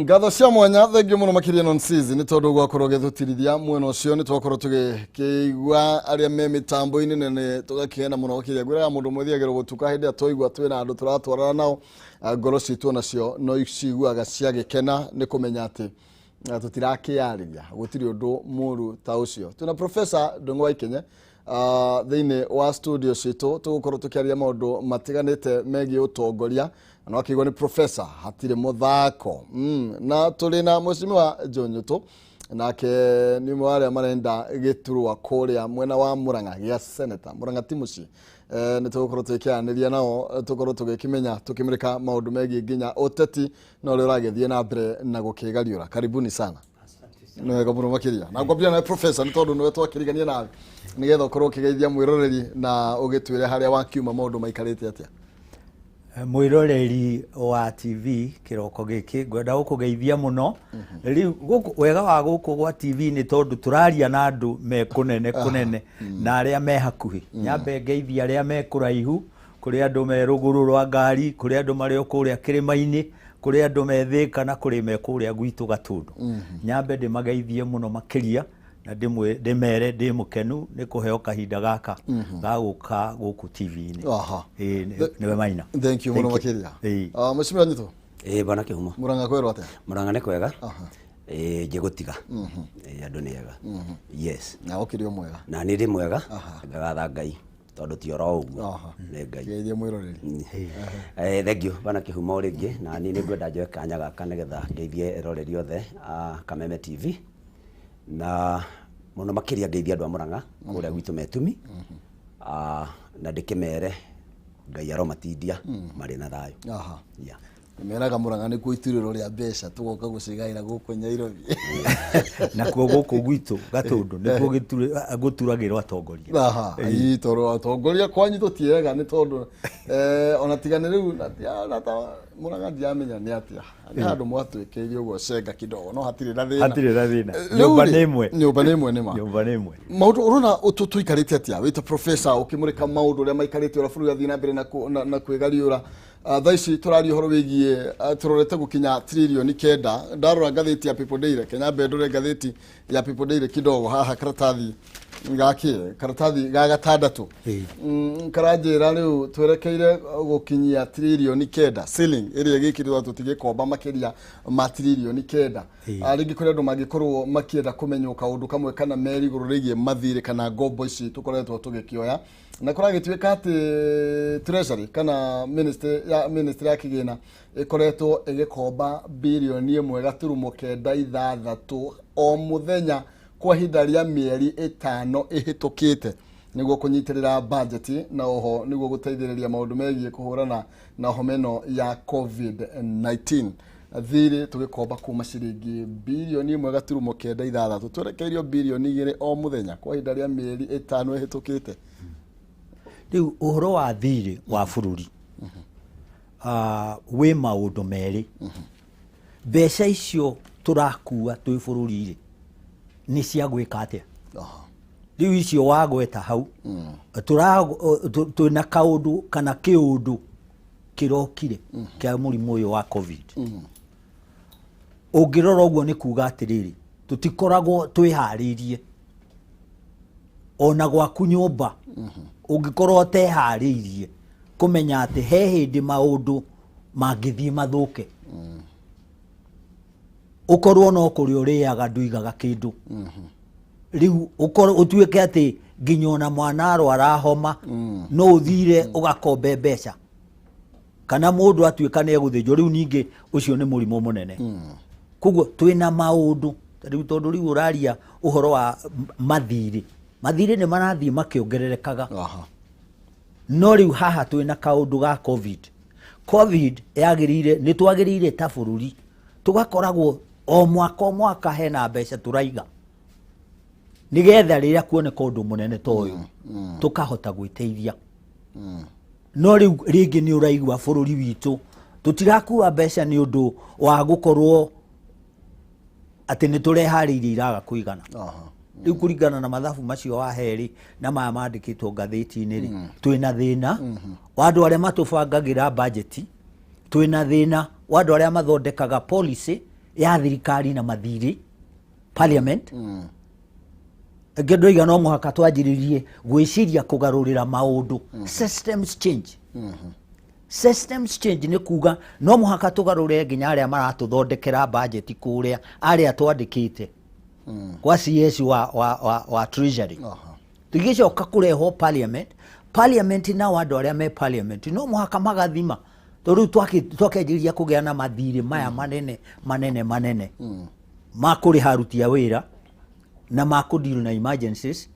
Ngatho cia mwanya, thengiũ mũno makĩria Nonsizi nĩ tondũ gwakorwo gĩtũtirithia mwena ũcio. Nĩ twakorwo tũgĩkĩigua arĩa me mĩtambo-inĩ na nĩ tũgakĩgena mũno makĩria. Ngwĩraga mũndũ mwĩthiagĩrwo gũtuka hĩndĩ ĩrĩa twaigua twĩna andũ tũratwarana nao, ngoro citũ onacio no ciguaga ciagĩkena nĩ kũmenya atĩ tũtirakĩarĩria, gũtirĩ ũndũ mũru ta ũcio. Twĩna Professor Ndung'u wa Ikenye thĩinĩ wa studio citũ, tũgũkorwo tũkĩaria maũndũ matiganĩte megiĩ ũtongoria, na wakĩigua nĩ professor, hatirĩ mũthako. Na tũrĩ na Mheshimiwa John Nyutu, nake nĩ ũmwe wa arĩa marenda gĩturwa kũrĩa mwena wa Murang'a gĩa senator. Murang'a ti mũciĩ. Nĩ tũgũkorwo tũgĩkĩaranĩria nao, tũkorwo tũgĩkĩmenya tũkĩmũrĩka maũndũ megiĩ nginya ũteti na ũrĩa ũragĩthiĩ na mbere na gũkĩgariũra. Karibuni sana. Nĩ wega mũno makĩria, na ngwambia nawe professor nĩ tondũ nĩwe twakĩrigania nawe, nĩgetha ũkorwo ũkĩgeithia mwĩroreri na ũgĩtwĩre harĩa wakiuma maũndũ maikarĩte atĩa. Mwĩroreri wa TV kĩroko gĩkĩ, ngwenda gũkũgeithia mũno. Rĩu gũkũ, wega wa gũkũ gwa TV nĩ tondũ tũraria na andũ me kũnene kũnene na arĩa me hakuhĩ. Nyambe ngeithie arĩa me kũraihu, kũrĩ andũ me rũgũrũ rwa ngari, kũrĩ andũ marĩ o kũrĩa kĩrĩma-inĩ, kũrĩ andũ me Thĩka na kũrĩ me kũrĩa gwitũ Gatũndũ. Nyambe ndĩmageithie mũno makĩria na ndĩmere ndĩ mũkenu nĩ kũheo kahinda gaka ga gũka gũkũ TV-inĩ. Ĩĩ, nĩwe Maina. Thank you mũno makĩria. Mheshimiwa Nyutu. Ĩĩ bwana Kĩhumo. Murang'a kwĩrwo atĩa? Murang'a nĩ kwega. Ĩĩ njĩgũtiga. Ĩĩ andũ nĩ ega. Yes. Na ũkĩrĩ o mwega? Na niĩ ndĩ mwega. Ngagatha Ngai tondũ ti oro ũguo. Nĩ Ngai. Geithia mwĩroreri. Thank you bwana Kĩhumo rĩngĩ, na niĩ nĩ ngwenda njoe kanya gaka nĩgetha ngeithie eroreri othe a Kameme TV, na mũno makĩria ngeithie andũ a Murang'a kũrĩa gwitũ Metumi, na ndĩkĩmere Ngai aromatindia marĩ na thayũ. Yeah. Meraga Murang'a nĩkuo iturĩro rĩa mbeca, tũgoka gũcigaĩra gũkũ Nairobi. Nakuo gũkũ gwitũ Gatũndũ nĩkuo gũturagĩrwo atongoria. Ii, tondũ atongoria kwanyu tũtiega nĩ tondũ ona tiga nĩ rĩu na ta Murang'a ndiramenya nĩ atĩa. Nĩ handũ mwatwĩkĩire ũguo cenga kidogo, no hatirĩ na thĩna. Hatirĩ na thĩna. Rĩu Nyũmba rĩ, nĩ ĩmwe. Nyũmba nĩ ĩmwe nĩ ma. Nyũmba nĩ ĩmwe. Maũndũ ũrona tũikarĩte atĩa wĩ ta professor ũkĩmũrĩka maũndũ ũrĩa maikarĩte, ũrĩa bũrũri ũrathiĩ na mbere na kwĩgariũra? Thaa ici tũraria ũhoro wĩgiĩ tũrorete gũkinya 9 trillion. Ndarora ngathĩti ya People Daily, Kenya mbe ndore ngathĩti ya People Daily kidogo haha, karatathi gakĩ karatathi ga gatandatũ. Karanjĩra rĩu twerekeire gũkinyia 9 trillion, ceiling ĩrĩa ĩgĩkĩrĩtwo tũtigĩkomba makĩria ma 9 trillion. Rĩngĩ kũrĩ andũ mangĩkorwo makĩenda kũmenywo kaũndũ kamwe kana merĩ igũrũ rĩgiĩ mathirĩ kana ngombo ici tũkoretwo tũgĩkĩoya, na kũragĩtuĩka atĩ treasury kana ministry ya kĩgĩna ĩkoretwo ĩgĩkomba 1.96 birioni o mũthenya kwa ihinda rĩa mĩeri 5 ĩhĩtũkĩte, nĩguo kũnyitĩrĩra bajeti na oho nĩguo gũteithĩrĩria maũndũ megiĩ kũhũrana na homa ĩno ya COVID-19. Thirĩ tũgĩkomba kuma ciringi 1.96 birioni twerekeirio 2 birioni o mũthenya kwa ihinda rĩa mĩeri 5 ĩhĩtũkĩte. Rĩu ũhoro wa thirĩ wa bũrũri wĩ maũndũ merĩ. Mbeca icio tũrakua twĩ bũrũri rĩ, nĩ cia gwĩka atĩa? Rĩu icio wagweta hau, twĩna kaũndũ kana kĩũndũ kĩrokire kĩa mũrimũ ũyũ wa COVID. Ũngĩrora ũguo nĩ kuga atĩrĩrĩ, tũtikoragwo twĩharĩirie. Ona gwaku nyũmba ũngĩkorwo ũteharĩirie kũmenya atĩ he hĩndĩ maũndũ mangĩthiĩ mathũke, ũkorwo no kũrĩa ũrĩaga, ndũigaga kĩndũ, rĩu ũkorwo ũtuĩke atĩ nginya ona mwana arwara homa no ũthire ũgakombe mbeca, kana mũndũ atuĩka nĩ egũthĩnjwo, rĩu ningĩ ũcio nĩ mũrimũ mũnene. Koguo twĩna maũndũ rĩu, tondũ rĩu ũraria ũhoro wa mathirĩ, mathirĩ nĩ marathiĩ makĩongererekaga. No rĩu haha twĩna kaũndũ ga COVID. COVID yagĩrĩire, nĩ twagĩrĩire ta bũrũri tũgakoragwo o mwaka o mwaka hena mbeca tũraiga, nĩgetha rĩrĩa kuoneka ũndũ mũnene ta ũyũ tũkahota gwĩteithia. No rĩu rĩngĩ nĩ ũraigua bũrũri witũ tũtirakua mbeca nĩ ũndũ wa gũkorwo atĩ nĩ tũreharĩirie, iraga kũigana. Rĩu kũringana na mathabu macio wa herĩ na maya mandĩkĩtwo ngathĩti-inĩ rĩ, twĩna thĩna wa andũ arĩa matũbangagĩra bajeti, twĩna thĩna wa andũ arĩa mathondekaga policy. Ya thirikari na mathirĩ parliament ĩngĩ ndoiga no mũhaka twanjĩrĩrie gwĩciria kũgarũrĩra maũndũ, systems change. Systems change nĩ kuga no mũhaka tũgarũre nginya arĩa maratũthondekera budget kũrĩa, arĩa twandĩkĩte kwa CS wa Treasury. Tũgĩcoka kũrehwo parliament, parliament nao andũ arĩa me parliament no mũhaka magathima, tondũ rĩu twakĩanjĩrĩria kũgĩa na mathirĩ maya manene manene manene ma kũrĩha aruti a wĩra na ma kũ deal na emergencies.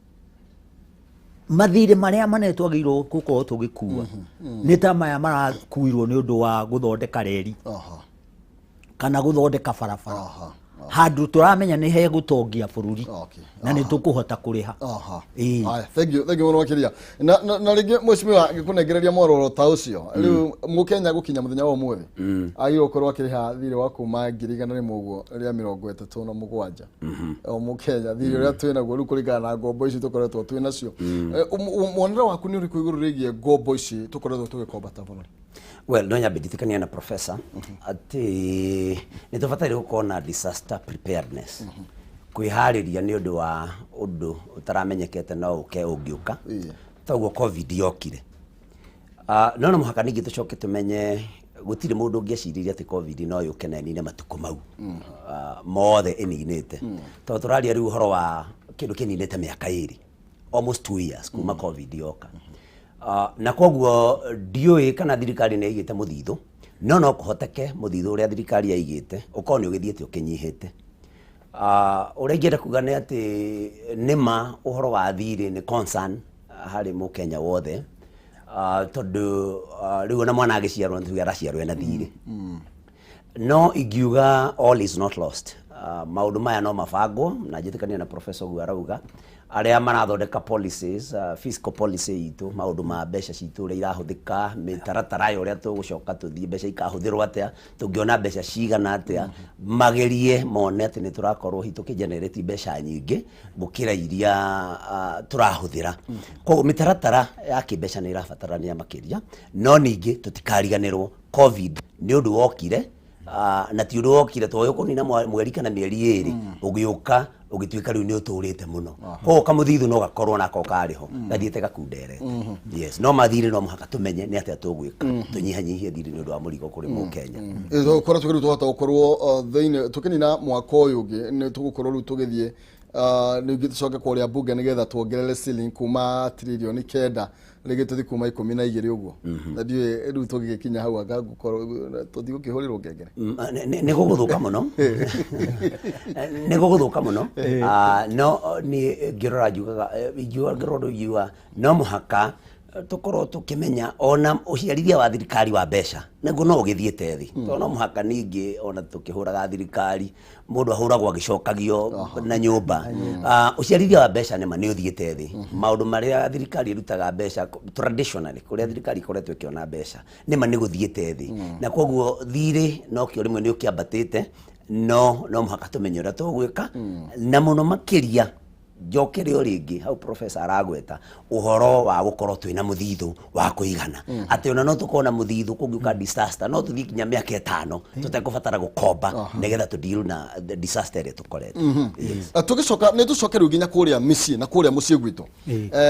Mathirĩ marĩa manene twagĩrĩirwo gũkorwo tũgĩkua nĩ ta maya marakuirwo nĩ ũndũ wa gũthondeka reri kana gũthondeka barabara, handũ tũramenya nĩ hegũtongia bũrũri na nĩ tũkũhota kũrĩha. Ĩĩ. Haya, thank you, thank you mũno makĩria. Na rĩngĩ mheshimiwa, ngĩkũnengereria mwororo ta ũcio, rĩu mũkenya gũkinya mũthenya wa ũmũthĩ agĩrĩirwo gũkorwo akĩrĩha thirĩ wa kuma 100,000 ũguo rĩa 37 o mũkenya, thirĩ ũrĩa twĩ naguo rĩu kũringana na ngombo ici tũkoretwo twĩ nacio. Muonere waku nĩ ũrĩkũ igũrũ rĩgiĩ ngombo ici tũkoretwo tũgĩkomba ta bũrũri? Well, no nyambe njĩtĩkanie na professor atĩ nĩ tũbataire gũkorwo na disaster preparedness, kwĩharĩria nĩ ũndũ wa ũndũ ũtaramenyekete no ũke ũngĩũka. Toguo COVID yokire. No mũhaka ningĩ tũcoke tũmenye gũtirĩ mũndũ ũngĩeciririe atĩ COVID no yũke na ĩnine matukũ mau mothe ĩninĩte, tondũ tũraria rĩu ũhoro wa kĩndũ kĩninĩte mĩaka 2, almost 2 years kuma COVID yoka. Na koguo ndiũĩ kana thirikari nĩ ĩigĩte mũthithũ, no kũhoteke mũthithũ ũrĩa thirikari yaigĩte ũkorwo nĩ ũgĩthiĩte ũkĩnyihĩte. Ũrĩa ingĩenda kuga nĩ atĩ nĩma ũhoro wa thirĩ nĩ concern harĩ mũkenya wothe, tondũ rĩu ona mwana agĩciarwo nĩ tuge araciarwo ena thirĩ. No ingiuga all is not lost. Maũndũ maya no mabangwo, na njĩtĩkania na professor ũguo arauga arĩa marathondeka policies, fiscal policy itũ, maũndũ ma mbeca citũ ũrĩa irahũthĩka, mĩtaratara ya ũrĩa tũgũcoka tũthiĩ, mbeca ikahũthĩrwo atĩa, tũngĩona mbeca cigana atĩa, magerie mone atĩ nĩ tũrakorwo hihi tũkĩgenerate mbeca nyingĩ gũkĩra iria tũrahũthĩra. Koguo mĩtaratara ya kĩmbeca nĩ ĩrabatarania makĩria. No ningĩ tũtikariganĩrwo COVID nĩ ũndũ wokire, na ti ũndũ wokire tondũ ũkũnina mweri kana mĩeri 2, ũgĩũka ũgĩtuĩka rĩu nĩ ũtũrĩte mũno. Koguo kamũthithu no gakorwo nako karĩ ho gathiĩte gakunderete. Yes, no mathirĩ no mũhaka tũmenye nĩ atĩa tũgwĩka tũnyihanyihie thirĩ nĩ ũndũ wa mũrigo kũrĩ mũkenya. Korwo tũkĩrĩu twahota gũkorwo thĩinĩ tũkĩnina mwaka ũyũ ũngĩ, nĩ tũgũkorwo rĩu tũgĩthiĩ ningĩ tũcoke kũrĩa bunge nĩgetha tuongerere ceiling kuma 9 trillion rĩngĩ tũthiĩ kuma 12 ũguo, na ndiũĩ rĩu tũgĩgĩkinya hau anga ngũkorwo tũtigũkĩhũrĩrwo ngengere. Nĩ gũgũthũka mũno, nĩ gũgũthũka mũno. No niĩ ngĩrora njugaga, ingiuga ngĩrora ũndũ ingiuga no mũhaka tũkorwo tũkĩmenya ona ũciarithia wa thirikari wa mbeca naguo no ũgĩthiĩte thĩ, tondũ no mũhaka ningĩ ona tũkĩhũraga thirikari mũndũ ahũragwo agĩcokagio na nyũmba. Ũciarithia wa mbeca nĩma nĩ ũthiĩte thĩ. Maũndũ marĩa thirikari ĩrutaga mbeca traditionally, kũrĩa thirikari ĩkoretwo ĩkĩona mbeca, nĩma nĩ gũthiĩte thĩ, na koguo thirĩ nokĩo rĩmwe nĩ ũkĩambatĩte. No mũhaka tũmenye ũrĩa tũgwĩka, na mũno makĩria njokere o rĩngĩ hau professor aragweta ũhoro wa gũkorwo twĩna mũthithũ wa kũigana, atĩ ona no tũkorwo na mũthithũ kũngĩũka disaster no tũthiĩ nginya mĩaka 5 tũtekũbatara gũkomba nĩgetha tũ deal na the disaster ĩrĩa tũkorete. Yes. Tũgĩcoka nĩ tũcoke rĩu nginya kũrĩa mĩciĩ na kũrĩa mũciĩ gwitũ.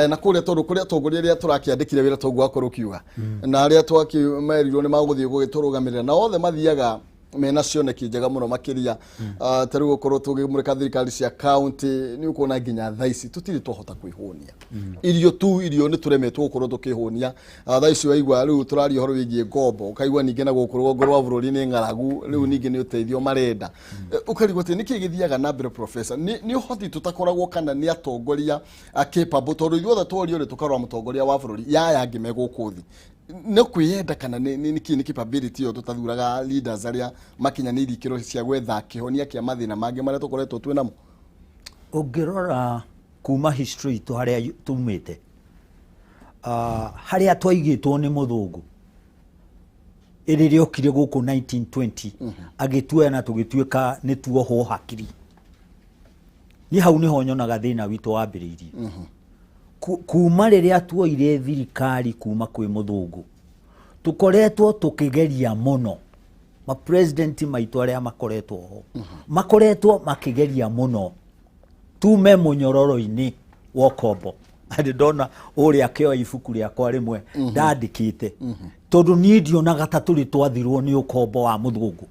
Na kũrĩa, tondũ kũrĩa atongoria arĩa tũrakĩandĩkire wĩra toguo wakorwo ũkiuga na arĩa twakĩmerirwo nĩ magũthiĩ gũgĩtũrũgamĩrĩra, na othe mathiaga mena cioneki njega mũno makĩria. Ta rĩu gũkorwo tũgĩmũrĩka thirikari cia county, nĩ ũkuona nginya thaa ici tũtirĩ twahota kwĩhũnia irio tu, irio nĩ tũremetwo gũkorwo tũkĩhũnia. Thaa ici waigua rĩu tũraria ũhoro wĩgiĩ ngombo, ũkaigua ningĩ na gũkũ rũgongo rwa bũrũri nĩ ng'aragu, rĩu ningĩ nĩ ũteithio marenda. Ũkarigwo atĩ nĩkĩ gĩthiaga na mbere, professor? Nĩ ũhoti tũtakoragwo kana nĩ atongoria a capable? Tondũ ithuothe tworio rĩ, tũkarora mũtongoria wa bũrũri yaya angĩ me gũkũ thĩ nĩ kwĩyenda kana nĩ nĩkĩ, nĩ capability ĩyo tũtathuraga leaders arĩa makinyanĩirie ikĩro cia gwetha kĩhonia kĩa mathĩna mangĩ marĩa tũkoretwo twĩ namo? Ũngĩrora kuma history itũ harĩa tumĩte, harĩa twaigĩtwo nĩ mũthũngũ ĩrĩrĩa okire gũkũ 1920 agĩtuoya na tũgĩtuĩka nĩ tuohwo hakiri, niĩ hau nĩho nyonaga thĩna witũ wambĩrĩirie. Kuma rĩrĩa tuoire thirikari kuma kwĩ mũthũngũ, tũkoretwo tũkĩgeria mũno. Mapresident maitũ arĩa makoretwo ho makoretwo makĩgeria mũno tume mũnyororo-inĩ wa ũkombo. Andĩ ndona ũrĩa akĩoya ibuku rĩakwa rĩmwe ndandĩkĩte, tondũ niĩ ndionaga ta tũrĩ twathirwo nĩ ũkombo wa mũthũngũ.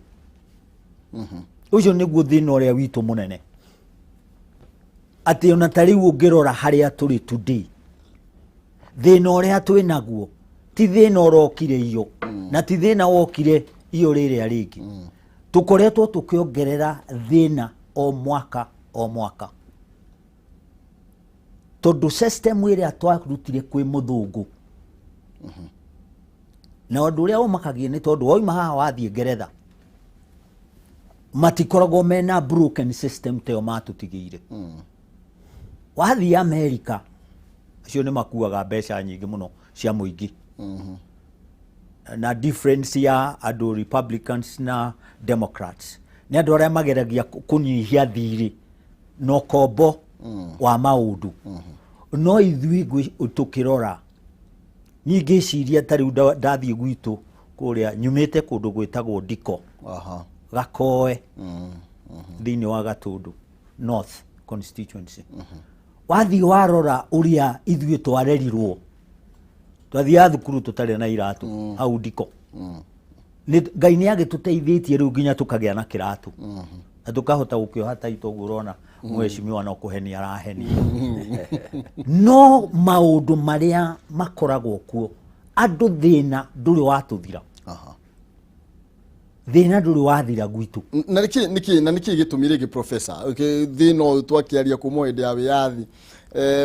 Ũcio nĩguo thĩna ũrĩa witũ mũnene, atĩ ona ta rĩu ũngĩrora harĩa tũrĩ today, thĩna ũrĩa twĩ naguo ti thĩna ũrokire iyo, na ti thĩna wokire iyo rĩrĩa rĩngĩ. Tũkoretwo tũkĩongerera thĩna o mwaka o mwaka, tondũ system ĩrĩa twarutire kwĩ mũthũngũ, na ũndũ ũrĩa ũmakagia nĩ tondũ wauma haha wathiĩ Ngeretha, matikoragwo mena broken system ta ĩyo matũtigĩire. Wathiĩ Amerika, acio nĩ makuaga mbeca nyingĩ mũno cia mũingĩ, na difference ya andũ Republicans na Democrats nĩ andũ arĩa mageragia kũnyihia thirĩ na ũkombo wa maũndũ. No ithuĩ tũkĩrora, niĩ ngĩciria ta rĩu ndathiĩ gwitũ kũrĩa nyumĩte kũndũ gwĩtagwo Ndiko, Gakoe, thĩinĩ wa Gatũndũ North constituency. Wathiĩ warora ũrĩa ithuĩ twarerirwo, twathiaga thukuru tũtarĩ na iratũ hau Ndiko. Ngai nĩ agĩtũteithĩtie rĩu nginya tũkagĩa na kĩratũ na tũkahota gũkĩoha taito ũguo ũrona mheshimiwa no kũhenia arahenia. No maũndũ marĩa makoragwo kuo, andũ, thĩna ndũrĩ watũthira. Thĩna ndũrĩ wathira gwitũ. Na nĩkĩ na nĩkĩ gĩtũmi rĩngĩ, professor, thĩna ũyũ twakĩaria kuma hĩndĩ ya wĩyathi,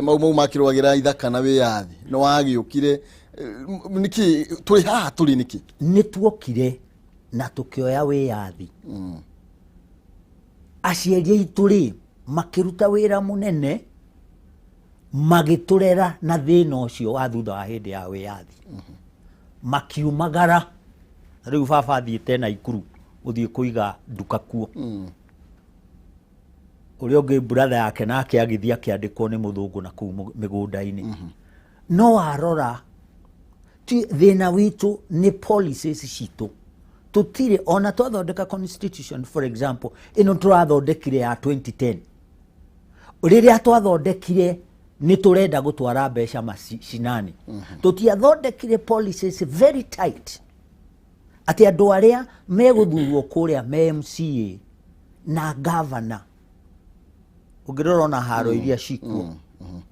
mau mau makĩrũagĩra ithaka na wĩyathi nĩ wagĩũkire, nĩkĩ tũrĩ haha tũrĩ nĩkĩ? Nĩ tuokire na tũkĩoya wĩyathi, aciari aitũ rĩ makĩruta wĩra mũnene magĩtũrera na thĩna ũcio wa thutha wa hĩndĩ ya wĩyathi, makiumagara. Rĩu baba athiĩte Naikuru gũthiĩ kũiga nduka kuo, ũrĩa ũngĩ brother yake nake agĩthiĩ akĩandĩkwo nĩ mũthũngũ na kũu mĩgũnda-inĩ. No warora ti thĩna witũ nĩ policies citũ. Tũtirĩ ona twathondeka constitution, for example ĩno tũrathondekire ya 2010. Rĩrĩa twathondekire nĩ tũrenda gũtwara mbeca macinani, tũtiathondekire policies very tight atĩ andũ arĩa megũthurwo kũrĩa me MCA na gavana. Ũngĩrora ona haro iria cikuo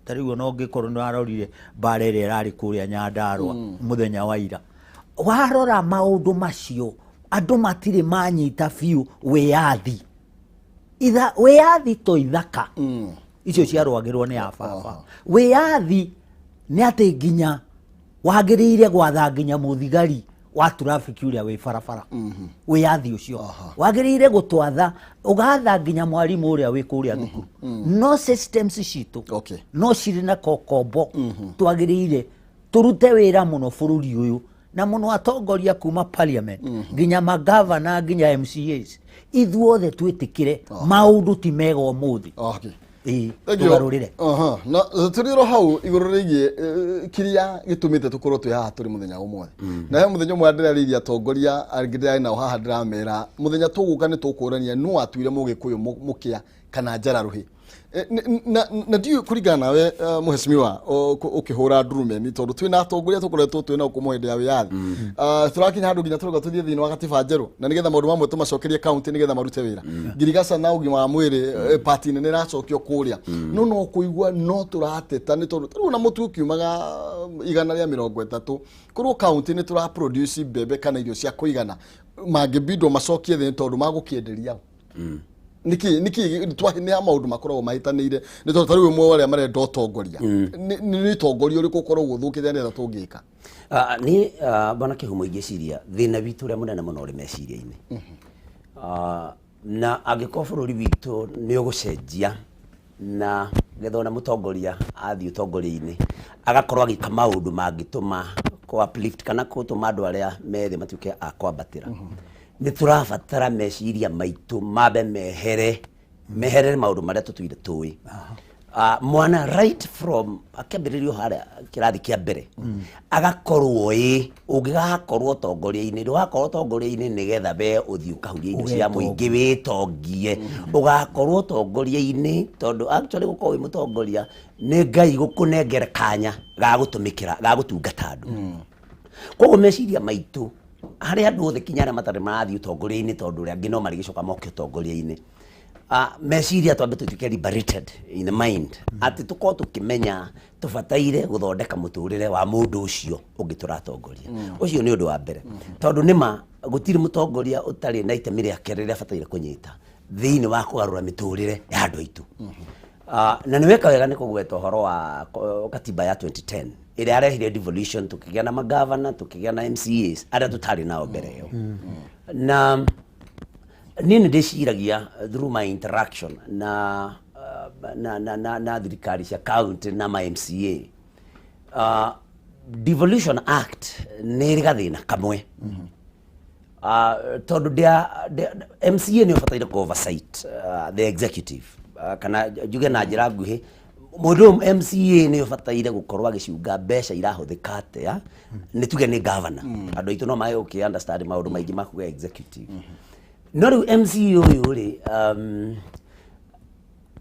ta rĩu, ona ũngĩkorwo nĩ warorire mbara ĩrĩa ĩrarĩ kũrĩa Nyandarũa mũthenya wa ira, warora maũndũ macio, andũ matirĩ manyita biũ wĩyathi. Wĩyathi to ithaka icio ciarũagĩrwo nĩ ababa. Wĩyathi nĩ atĩ nginya wagĩrĩire gwatha nginya mũthigari wa traffic ũrĩa wĩ barabara. Wĩyathi ũcio wagĩrĩire gũtwatha ũgatha nginya mwarimũ ũrĩa wĩ kũrĩa thukuru. No systems citũ no cirĩ na kokombo. Twagĩrĩire tũrute wĩra mũno bũrũri ũyũ, na mũno atongoria kuma parliament nginya magavana nginya MCAs, ithuothe twĩtĩkĩre maũndũ ti mega ũmũthĩ. Ĩĩ, Thank you. tũgarũrĩre. Na tũrĩ oro hau igũrũ rĩgiĩ kĩrĩa gĩtũmĩte tũkorwo twĩ haha tũrĩ mũthenya ũmũthĩ, na he mũthenya ũmwe ndĩrarĩirie atongoria angĩ ndĩrarĩ nao haha, ndĩramera mũthenya tũgũka nĩ tũkũrania nũ watuire mũgĩkũyũ mũkĩa kana njararũhĩ. Na ndiũĩ kũringana nawe, mheshimiwa, ũkĩhũra ndurumeni, tondũ twĩna atongoria tũkoretwo twĩ nao kuma hĩndĩ ya wĩyathi. Tũrakinya handũ nginya tũrauga tũthiĩ thĩinĩ wa gatiba njerũ na nĩgetha maũndũ mamwe tũmacokerie kaunti nĩgetha marute wĩra. Ngirigaca na ũgima wa mwĩrĩ, part nene ĩracokio kũrĩa, no kũigua no tũrateta nĩ tondũ tarĩu ona mũtu ũkiumaga 130, korwo kaunti nĩ tũra produce mbembe kana irio cia kũigana, mangĩbindwo macokie thĩ nĩ tondũ magũkĩenderia niki niki nĩ ha maũndũ makoragwo mahĩtanĩire, nĩ tondũ tarĩu ũmwe wa arĩa marenda ũtongoria nĩ ũtongoria ũrĩkũ ũkoragwo ũthũkĩte nĩgetha tũngĩka? Niĩ bwana Kĩhumo, ingĩciria thĩna witũ ũrĩa mũnene mũno ũrĩ meciria-inĩ. Na angĩkorwo bũrũri witũ nĩ ũgũcenjia na getha ona mũtongoria athiĩ ũtongoria-inĩ agakorwo agĩka maũndũ mangĩtũma kũ uplift kana gũtũma andũ arĩa me thĩ matuĩke a kwambatĩra, nĩ tũrabatara meciria maitũ mambe mehere meherere maũndũ marĩa tũtũire tũĩ. Mwana right from akĩambĩrĩrio harĩa kĩrathi kĩa mbere agakorwo ĩ ũngĩgakorwo ũtongoria-inĩ, ndũgakorwo ũtongoria-inĩ nĩgetha we ũthiĩ ũkahurie indo cia mũingĩ wĩtongie. Ũgakorwo ũtongoria-inĩ tondũ actually gũkorwo wĩ mũtongoria nĩ Ngai gũkũnengera kanya ga gũtũmĩkĩra, ga gũtungata andũ. Koguo meciria maitũ harĩ andũ othe, kinya arĩa matarĩ marathiĩ ũtongoria-inĩ, tondũ ũrĩa angĩ no marĩgĩcoka moke ũtongoria-inĩ, meciria twambe tũtuĩke liberated in the mind, atĩ tũkorwo tũkĩmenya tũbataire gũthondeka mũtũrĩre wa mũndũ ũcio ũngĩ tũratongoria. Ũcio nĩ ũndũ wa mbere, tondũ nĩma gũtirĩ mũtongoria ũtarĩ na itemi rĩake rĩrĩa abataire kũnyita thĩinĩ wa kũgarũra mĩtũrĩre ya andũ aitũ. Na nĩ weka wega nĩ kũgweta ũhoro wa katiba ya 2010 ĩrĩa yarehire devolution, tũkĩgĩa na magavana, tũkĩgĩa na MCAs arĩa tũtarĩ nao mbere ĩyo. Na niĩ nĩ ndĩciragia through my interaction na thirikari cia county na ma MCA, Devolution Act nĩ ĩrĩ gathĩna kamwe, tondũ MCA nĩ ũbataire kũ oversight the executive, kana njuge na njĩra nguhĩ, mũndũ ũyũ MCA nĩ ũbataire gũkorwo agĩcunga mbeca irahũthĩka atĩa, nĩ tuge nĩ governor. Andũ aitũ no mage gũkĩ understand maũndũ maingĩ ma kuga executive, no rĩu MCA ũyũ rĩ,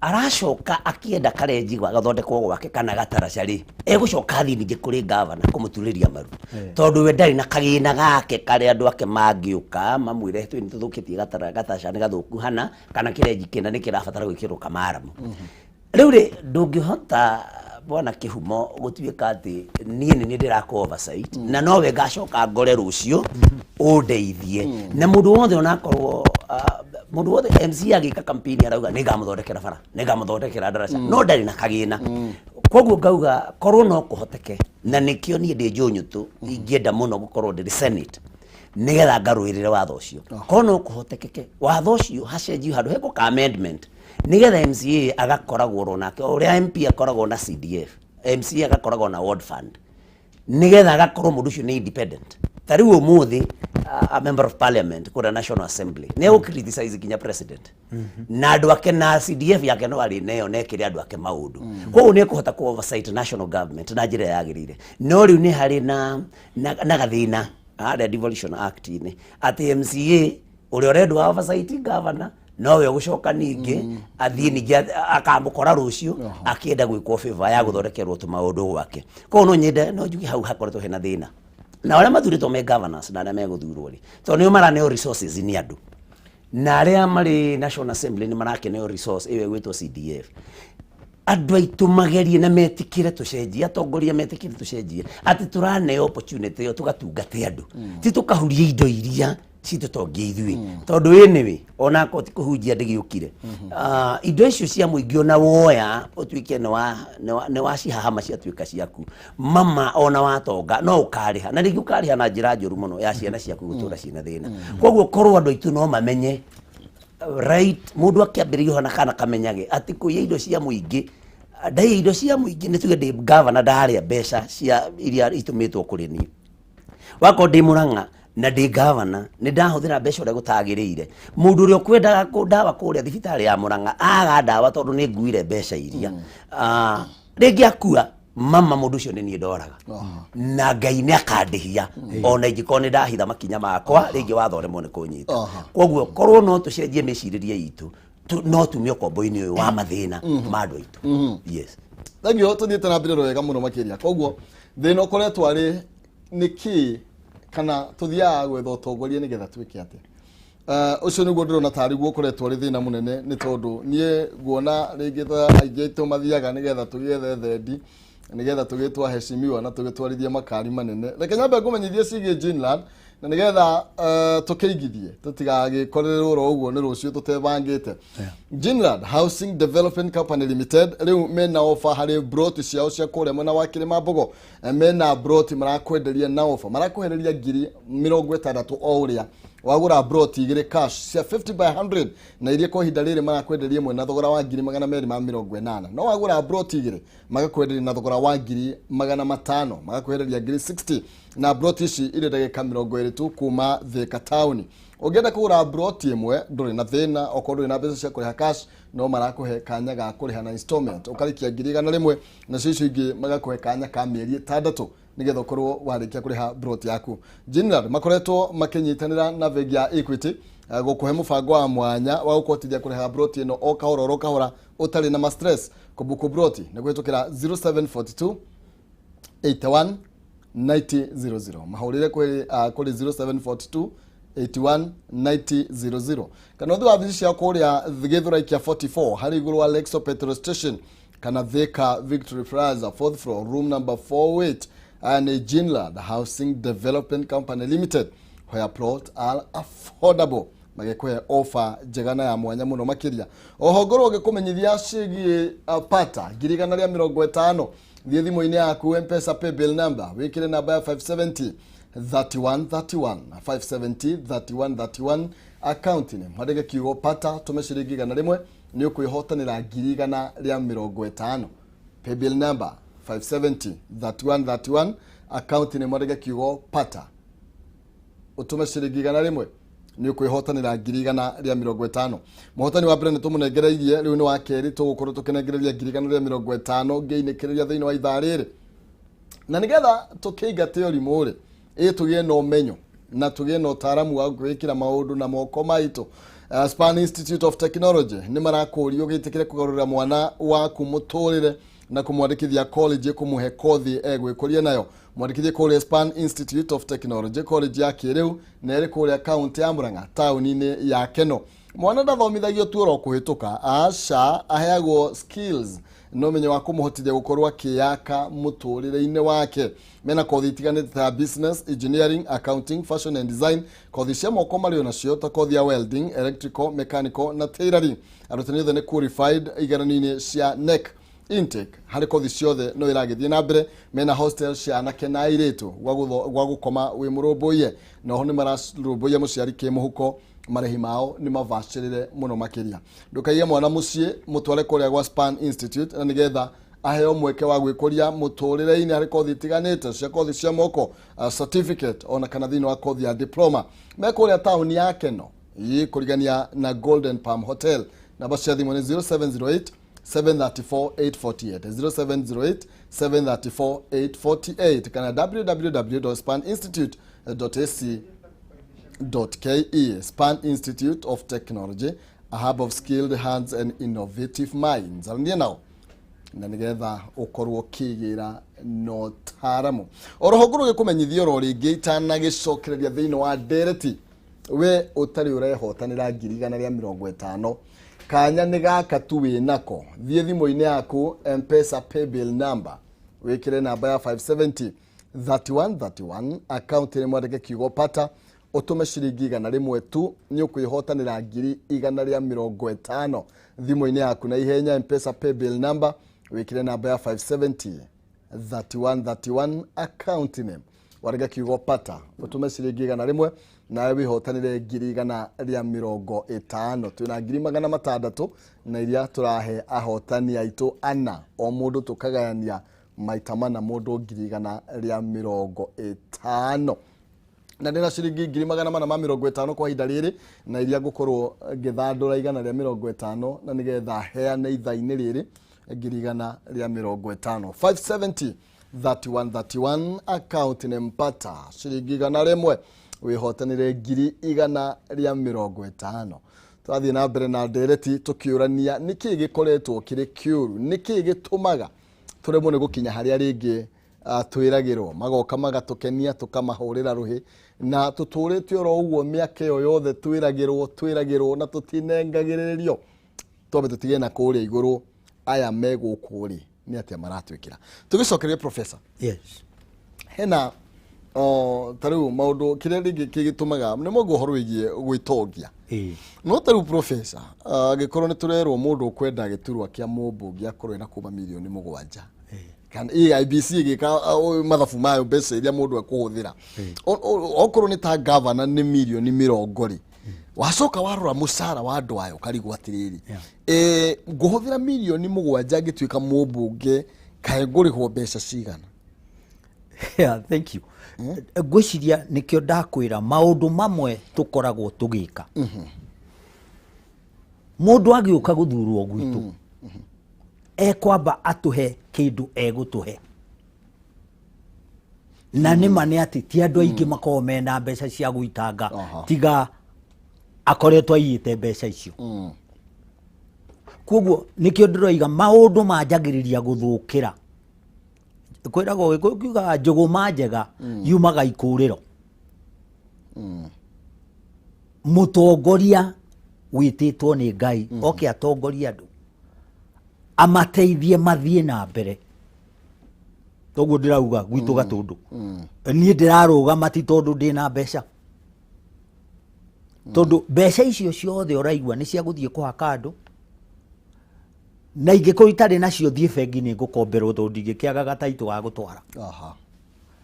aracoka akĩenda karenji gathondekwo gwake kana gataraca rĩ, egũcoka athiĩ ningĩ kũrĩ gavana kũmũturĩria maru, tondũ we ndarĩ na kagĩna gake karĩa andũ ake mangĩũka mamwĩre twĩ nĩ tũthũkĩtie gataraca nĩ gathũku hana, kana kĩrenji kĩna nĩ kĩrabatara gwĩkĩrwo kamaramu. Rĩu rĩ, ndũngĩhota, bwana Kĩhumo, gũtuĩka atĩ niĩ nĩ niĩ ndĩrakũ oversight na nowe ngacoka ngore rũciũ ũndeithie. Na mũndũ wothe, onakorwo mũndũ wothe MC agĩka campaign arauga nĩ ngamũthondekera bara, nĩ ngamũthondekera ndaraca, no ndarĩ na kagĩna. Koguo ngauga korwo no kũhoteke, na nĩkĩo niĩ ndĩ njũnyũtũ ingĩenda mũno gũkorwo ndĩrĩ Senate nĩgetha ngarũĩrĩre watho ũcio, korwo no kũhotekeke watho ũcio hacenjio handũ hekwo ka amendment nĩgetha MCA agakoragwo oro nake o ũrĩa MP akoragwo na CDF, MCA agakoragwo na ward fund, nĩgetha agakorwo mũndũ ũcio nĩ independent. Ta rĩu ũmũthĩ a member of parliament kũrĩa National Assembly nĩ egũ criticize nginya president na andũ ake na CDF yake no arĩ nayo na ekĩre andũ ake maũndũ, koguo nĩ ekũhota ku oversight national government na njĩra ĩrĩa yagĩrĩire. No rĩu nĩ harĩ na gathĩna harĩa Devolution Act-inĩ, atĩ MCA ũrĩa ũrendwo oversight governor nowe ũgũcoka ningĩ athiĩ ningĩ akamũkora rũciũ akĩenda gwĩkwo favor ya gũthondekerwo tũmaũndũ gwake. Koguo no nyende no njuge hau hakoretwo hena thĩna na arĩa mathurĩtwo me governors na arĩa megũthurwo rĩ, tondũ nĩo maraneo resources nĩ andũ, na arĩa marĩ National Assembly nĩ marakĩneo resource ĩyo ĩgwĩtwo CDF. Andũ aitũ magerie na metikire tũcenjie, atongoria metikire tũcenjie, atĩ tũraneo opportunity ĩyo tũgatungate andũ, ti tũkahuria indo iria citũtongia ithuĩ, tondũ anyway onakorwo ti kũhunjia ndĩgĩũkire. Indo icio cia mũingĩ ona woya ũtuĩke nĩ wacihahama ciatuĩka ciaku, mama ona watonga no ũkarĩha, na rĩngĩ ũkarĩha na njĩra njũru mũno ya ciana ciaku gũtũra ciĩna thĩna. Koguo korwo andũ aitũ no mamenye right, mũndũ akĩambĩrĩria ona kana kamenyage atĩ kũiya indo cia mũingĩ, ndaiya indo cia mũingĩ, nĩ tuge ndĩ gavana, ndarĩa mbeca cia iria itũmĩtwo kũrĩ niĩ, wakorwo ndĩ Mũrang'a na ndĩ gavana, nĩ ndahũthĩra mbeca ũrĩa gũtagĩrĩire, mũndũ ũrĩa ũkwendaga ndawa kũrĩa thibitarĩ ya Mũrang'a aga ndawa tondũ nĩ nguire mbeca iria. Rĩngĩ akua, mama mũndũ ũcio nĩ niĩ ndoraga, na Ngai nĩ akandĩhia ona ingĩkorwo nĩ ndahitha makinya makwa, rĩngĩ watho ũremwo nĩ kũnyita. Koguo korwo no tũcenjie mĩcirĩrie itũ, no tume ũkombo-inĩ ũyũ wa mathĩna ma andũ aitũ, yes. Thank you, tũthiĩte na mbere wega mũno makĩria. Koguo thĩna ũkoretwo arĩ nĩ kĩ, kana tũthiaga gwetha ũtongoria nĩgetha twĩke atĩa? Ũcio nĩguo ndĩrona tarĩ guo ũkoretwo arĩ thĩna mũnene, nĩ tondũ niĩ nguona rĩngĩ ta aingĩ aitũ mathiaga nĩgetha tũgĩethe thendi, nĩgetha tũgĩtwo aheshimiwa na tũgĩtwarithie makari manene. Reke nyambe ngũmenyithie ciĩgiĩ Ginland, na nĩgetha tũkĩigithie tũtigagĩkorererwo oro ũguo nĩ rũciũ tũtebangĩte. Ginland Housing Development Company Limited rĩu mena ofa harĩ broti ciao cia kũrĩa mwena wa Kĩrĩma Mbogo. Mena broti marakwenderia na ofa, marakwehereria 60,000 o ũrĩa wagũra broti igĩrĩ cash cia 50 by 100, na iria kwa ihinda rĩrĩ marakwenderia ĩmwe na thogora wa 280,000, no wagũra broti igĩrĩ magakwenderia na thogora wa 500,000, magakwehereria ngiri 60, na broti ici irĩ ndagĩka 20 tu kuma Thika taũni. Ũngĩenda kũgũra broti ĩmwe ndũrĩ na thĩna, okorwo ndũrĩ na mbeca cia kũrĩha cash no marakũhe kanya ga kũrĩha na installment, ũkarĩkia 100,000, nacio icio ingĩ magakũhe kanya ka mĩeri 6 nĩgetha ũkorwo warĩkia kũrĩha broti yaku. Jinland makoretwo makĩnyitanĩra na bengi ya Equity gũkũhe mũbango wa mwanya wa gũkũhotithia kũrĩha broti ĩno o kahora oro kahora ũtarĩ na ma stress. Kũbuku broti nĩ kũhĩtũkĩra 0742 81 9000, mahũrĩre kũrĩ 0742 81 9000, kana ũthiĩ wabici ciao kũrĩa Gĩthũrai kĩa 44 harĩ igũrũ wa Lexo petrol station, kana Thika Victory Plaza, fourth floor, room number 48. Aya nĩ Jinland Housing Development Company Limited, where plot are affordable, magĩkũhe offer njega na ya mwanya mũno makĩria. Oho ngorwo ngĩkũmenyithia ciĩgiĩ pata 150,000. Thiĩ thimũ-inĩ yaku, Mpesa paybill number, wĩkĩre namba ya 570 31 31, 570 31 31, account name mwandĩke kiugo pata, tũme ciringi 100, nĩ ũkwĩhotanĩra 150,000. Paybill number 570 31 31, account name mwandĩke kiugo pata, ũtũme ciringi 100, nĩ ũkwĩhotanĩra 150,000. Mũhotani wa mbere nĩ tũmũnengereirie, rĩu nĩ wa kerĩ tũgũkorwo tũkĩnengereria 150,000 ngĩinĩkĩrĩria thĩinĩ wa ithaa rĩrĩ. Na nĩgetha tũkĩingate ũrimũ rĩ, ĩ tũgĩe na ũmenyo na tũgĩe na ũtaaramu wa gwĩkĩra maũndũ na moko maitũ, Span Institute of Technology nĩ marakũria ũgĩtĩkĩre kũgarũrĩra mwana waku mũtũrĩre na kũmwandĩkithia college kũmũhe kothi egwĩkũria nayo. Mwandĩkithie kũrĩa Span Institute of Technology, college ya kĩrĩu na ĩrĩ kũrĩa kaunti ya Murang'a, taũni-inĩ ya Keno. Mwana ndathomithagio tu oro kũhĩtũka, aca, aheagwo skills na ũmenyo wa kũmũhotithia gũkorwo akĩyaka mũtũrĩre-inĩ wake. Mena kothi itiganĩte ta business, engineering, accounting, fashion and design. Kothi cia moko marĩ onacio ta kothi ya welding, electrical, mechanical na tailoring. Arutani othe nĩ qualified igeranio-inĩ cia KNEC. Intake harĩ kothi ciothe no ĩragĩthiĩ na mbere. Mena hostel cia anake na airĩtu gwa gũkoma wĩ mũrũmbũiye, na oho nĩ mararũmbũiya mũciari kĩmũhuko. Marĩhi mao nĩ mabacĩrĩre mũno makĩria. Ndũkaige mwana mũciĩ, mũtware kũrĩa gwa Span Institute na nĩgetha aheo mweke wa gwĩkũria mũtũrĩre-inĩ harĩ kothi itiganĩte cia kothi cia moko, certificate ona kana thĩinĩ wa kothi ya diploma. Me kũrĩa taũni ya Keno, ĩ kũrigania na Golden Palm Hotel. Namba cia thimũ nĩ 0708 734 848, 0708 734 848, kana www.spaninstitute.ac.ke. Span Institute of Technology, a hub of skilled hands and innovative minds. Arania nao na nigetha ũkorwo ũkĩgĩra na ũtaaramu. Oroho ngorwo gĩkũmenyithia oro rĩngĩ itanagĩcokereria thĩinĩ wa ndereti, we ũtarĩ ũrehotanĩra 150,000, kanya nĩ gaka tu wĩnako. Thiĩ thimũ-inĩ yaku, Mpesa paybill number, wĩkĩre namba ya 570 31 31, account nĩ mwandĩke kiugo pata, ũtũme ciringi 100 tu, nĩ ũkwĩhotanĩra 150,000 thimũ-inĩ yaku na ihenya. Mpesa paybill number, wĩkĩre namba ya 570 31 31, account name warega kiugo pata, ũtũme ciringi 100, nawe wĩhotanĩre 150,000. Twĩna 600,000 na iria tũrahe ahotani aitũ ana, o mũndũ tũkagayania maita mana, mũndũ 150,000. Na ndĩna ciringi 450,000 kwa ihinda rĩrĩ, na iria ngũkorwo ngĩthandũra 150 na nĩgetha heane ithaa-inĩ rĩrĩ 150,000. 570 31 31, account nĩ mpata, ciringi 100, wĩhotanĩre 150,000. Tũrathiĩ na mbere na ndereti tũkĩũrania nĩkĩĩ gĩkoretwo kĩrĩ kĩũru, nĩkĩĩ gĩtũmaga tũremwo nĩ gũkinya harĩa rĩngĩ twĩragĩrwo. Magoka magatũkenia, tũkamahũrĩra rũhĩ, na tũtũrĩte oro ũguo mĩaka ĩyo yothe twĩragĩrwo twĩragĩrwo na tũtinengagĩrĩrio. Twambe tũtige na kũrĩa igũrũ, aya me gũkũ rĩ, nĩ atĩa maratwĩkĩra? Tũgĩcokerie, professor, hena o ta rĩu maũndũ kĩrĩa rĩngĩ kĩgĩtũmaga nĩ mongo ũhoro wĩgiĩ gwĩtongia. No ta rĩu, professor, angĩkorwo nĩ tũrerwo mũndũ ũkwenda gĩturwa kĩa mũmbunge akorwo ena kuma mirioni 7, kana IEBC ĩgĩka mathabu mayo, mbeca iria mũndũ ekũhũthĩra, okorwo nĩ ta gavana nĩ mirioni 20 rĩ, wacoka warora mũcara wa andũ aya ũkarigwo atĩrĩrĩ, ngũhũthĩra mirioni 7 ngĩtuĩka mũmbunge, kaĩ ngũrĩhwo mbeca cigana? Yeah, thank you. Ngwĩciria nĩkĩo ndakwĩra maũndũ mamwe tũkoragwo tũgĩka. Mũndũ agĩũka gũthurwo gwitũ, ekwamba atũhe kĩndũ egũtũhe, na nĩ ma nĩ atĩ ti andũ aingĩ makoragwo mena mbeca cia gũitanga, tiga akoretwo aiyĩte mbeca icio. Koguo nĩkĩo ndĩroiga maũndũ manjagĩrĩria gũthũkĩra. Kwĩragwo Gĩkũyũ kiugaga njũgũma njega yumaga ikũrĩro. Mũtongoria wĩtĩtwo nĩ Ngai oke atongorie andũ, amateithie mathiĩ na mbere. Toguo ndĩrauga gwitũ Gatũndũ, niĩ ndĩrarũgama ti tondũ ndĩna mbeca, tondũ mbeca icio ciothe ũraigua nĩ cia gũthiĩ kũhaka andũ, na ingĩkorwo itarĩ nacio thiĩ bengi nĩ ngũkomberwo, tondũ ndingĩkĩaga gataitũ ga gũtwara.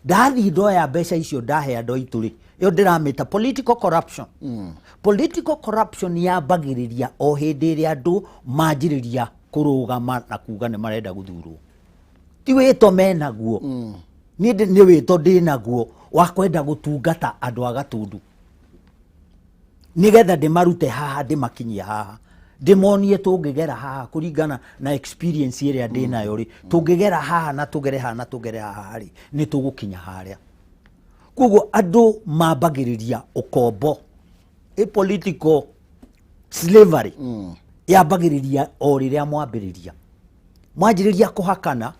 Ndathiĩ ndoya mbeca icio ndahe andũ aitũ rĩ, ĩyo ndĩramĩta political corruption. Political corruption yambagĩrĩria o hĩndĩ ĩrĩa andũ manjĩrĩria kũrũgama na kuga nĩ marenda gũthurwo. Ti wĩto menaguo, niĩ nĩ wĩto ndĩnaguo wa kwenda gũtungata andũ a Gatundu, nigetha ndĩmarute haha ndĩmakinyie haha, ndĩmonie tũngĩgera haha kũringana na experience ĩrĩa ndĩnayo rĩ, tũngĩgera haha na tũgere haha na tũgere haha rĩ, nĩ tũgũkinya harĩa. Koguo andũ mambagĩrĩria ũkombo, ĩ political slavery yambagĩrĩria o rĩrĩa mwambĩrĩria mwanjĩrĩria kũhakana.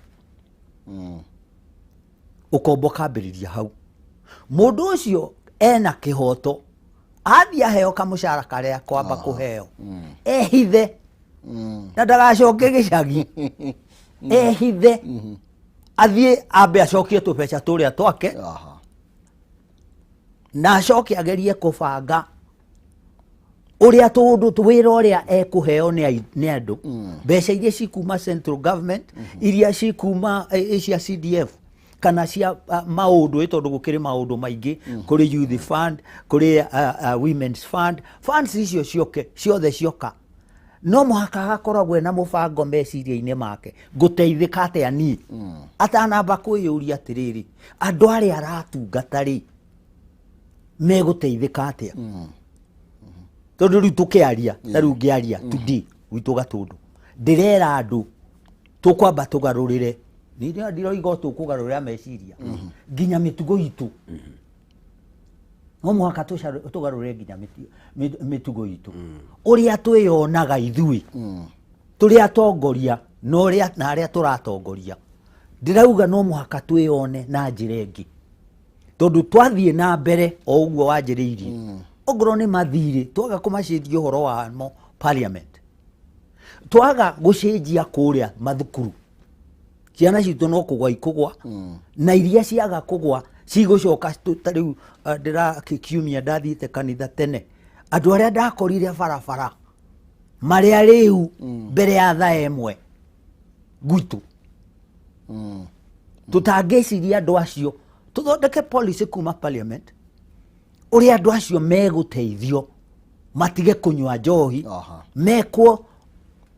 Ũkombo kambĩrĩria hau. Mũndũ ũcio ena kĩhoto athiĩ aheo kamũcara karĩa kwamba kũheo, ehithe na ndagacoke gĩcagi, ehithe athiĩ ambe acokie tũbeca tũrĩa twake, na acoke agerie kũbanga ũrĩa tũndũ wĩra ũrĩa ekũheo nĩ andũ, mbeca iria cikuma central government, iria cikuma cia CDF kana cia maũndũ, tondũ gũkĩrĩ maũndũ maingĩ, kũrĩ youth fund, kũrĩ women's fund, funds icio cioke ciothe cioka, no mũhaka agakoragwo ena mũbango meciria-inĩ make, ngũteithĩka atĩa niĩ, atanamba kwĩyũria atĩrĩrĩ, andũ arĩa aratungata rĩ, megũteithĩka atĩa? Tondũ rĩu tũkĩaria, ta rĩu ngĩaria today gwitũ Gatũndũ, ndĩrera andũ tũkwamba tũgarũrĩre, nĩ ndiroiga o tũkũgarũrĩra meciria nginya mĩtugo itũ, no mũhaka tũgarũrĩre nginya mĩtugo itũ, ũrĩa twĩyonaga ithuĩ tũrĩ atongoria na ũrĩa na arĩa tũratongoria. Ndĩrauga no mũhaka twĩyone na njĩra ĩngĩ, tondũ twathiĩ na mbere o ũguo wanjĩrĩirie, ongorwo nĩ mathirĩ twaga kũmacenjia ũhoro wamo parliament, twaga gũcenjia kũrĩa mathukuru, ciana citũ no kũgwa ikũgwa, na iria ciaga kũgwa cigũcoka ta rĩu ndĩra kiumia ndathiĩte kanitha tene, andũ arĩa ndakorire barabara marĩa rĩu mbere ya thaa 1 gwitũ, tũtangĩciria andũ acio tũthondeke policy kuma parliament ũrĩa andũ acio megũteithio matige kũnyua njohi, mekwo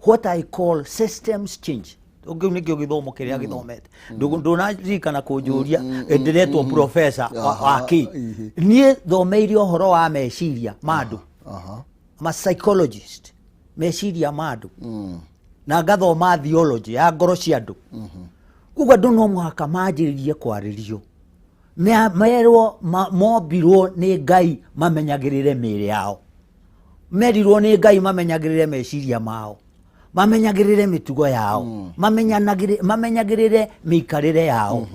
what I call systems change. Kĩu nĩkĩo gĩthomo kĩrĩa gĩthomete. Ndũnaririkana kũnjũria ndĩretwo professor wa kĩ? Niĩ thomeire ũhoro wa meciria ma andũ, ma psychologist, meciria ma andũ, na ngathoma theology ya ngoro cia andũ. Koguo andũ no mũhaka manjĩrĩrie kwarĩrio, merwo mombirwo nĩ Ngai mamenyagĩrĩre mĩĩrĩ yao, merirwo nĩ Ngai mamenyagĩrĩre meciria mao, mamenyagĩrĩre mĩtugo yao, mamenyagĩrĩre mĩikarĩre yao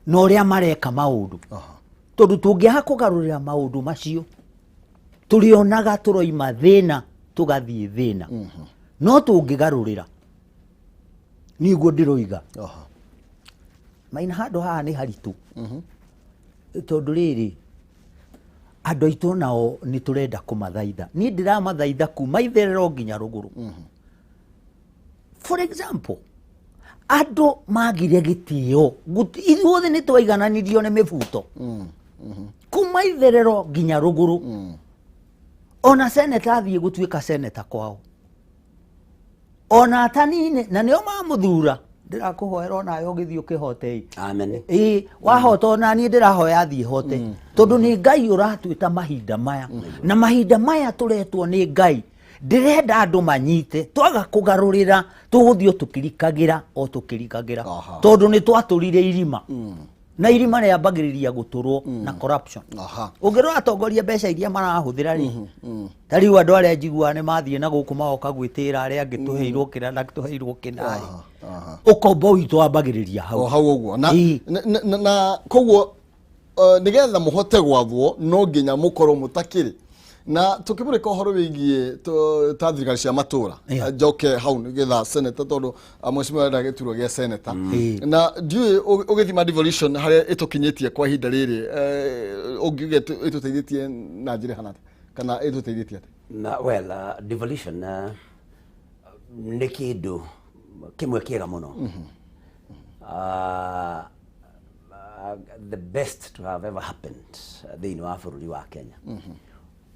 na ũrĩa mareka maũndũ, tondũ tũngĩaga kũgarũrĩra maũndũ macio, tũrĩonaga tũroima thĩna tũgathiĩ thĩna. No tũngĩgarũrĩra, niguo ndĩroiga, maina handũ haha nĩ haritũ, tondũ rĩrĩ andũ aitũ nao nĩ tũrenda kũmathaitha. Niĩ ndĩramathaitha kuma itherero nginya rũgũrũ. For example, andũ magire gĩtĩo, ithuothe nĩ twaigananirio nĩ mĩbuto kuma itherero nginya rũgũrũ. Ona seneta athiĩ gũtuĩka seneta kwao, ona atanine na nĩo mamũthura. Ndĩrakũhoera onawe ũgĩthiĩ ũkĩhote. Amen. Ĩĩ, wahota, ona niĩ ndĩrahoya thiĩ hote, tondũ nĩ Ngai ũratwĩta mahinda maya, na mahinda maya tũretwo nĩ Ngai. Ndĩrenda andũ manyite, twaga kũgarũrĩra tũgũthiĩ o tũkĩrikagĩra o tũkĩrikagĩra, tondũ nĩ twatũrire irima, na irima rĩambagĩrĩria gũtũrwo na corruption. Ũngĩrora atongoria, mbeca iria marahũthĩra rĩ, ta rĩu andũ arĩa njiguaga nĩ mathiĩ na gũkũ magoka gwĩtĩra arĩa angĩ, tũheirwo kĩna na tũheirwo kĩna rĩ, ũkombo witũ wambagĩrĩria hau. O hau ũguo na, na koguo nĩgetha mũhote gwathwo no nginya mũkorwo mũtakĩrĩ na tukĩmũrĩka ũhoro wĩgiĩ ta thirikari cia matũra. Njoke hau nĩgetha senator, tondũ mheshimiwa arenda gĩturwa gĩa senator, na ndiũĩ ũgĩthima devolution harĩa ĩtũkinyĩtie kwa ihinda rĩrĩ, ũngiuga ĩtũteithĩtie na njĩra ĩhana atĩa, kana ĩtũteithĩtie atĩa? Na well, devolution nĩ kĩndũ kĩmwe kĩega mũno, the best to have ever happened thĩinĩ wa bũrũri wa Kenya,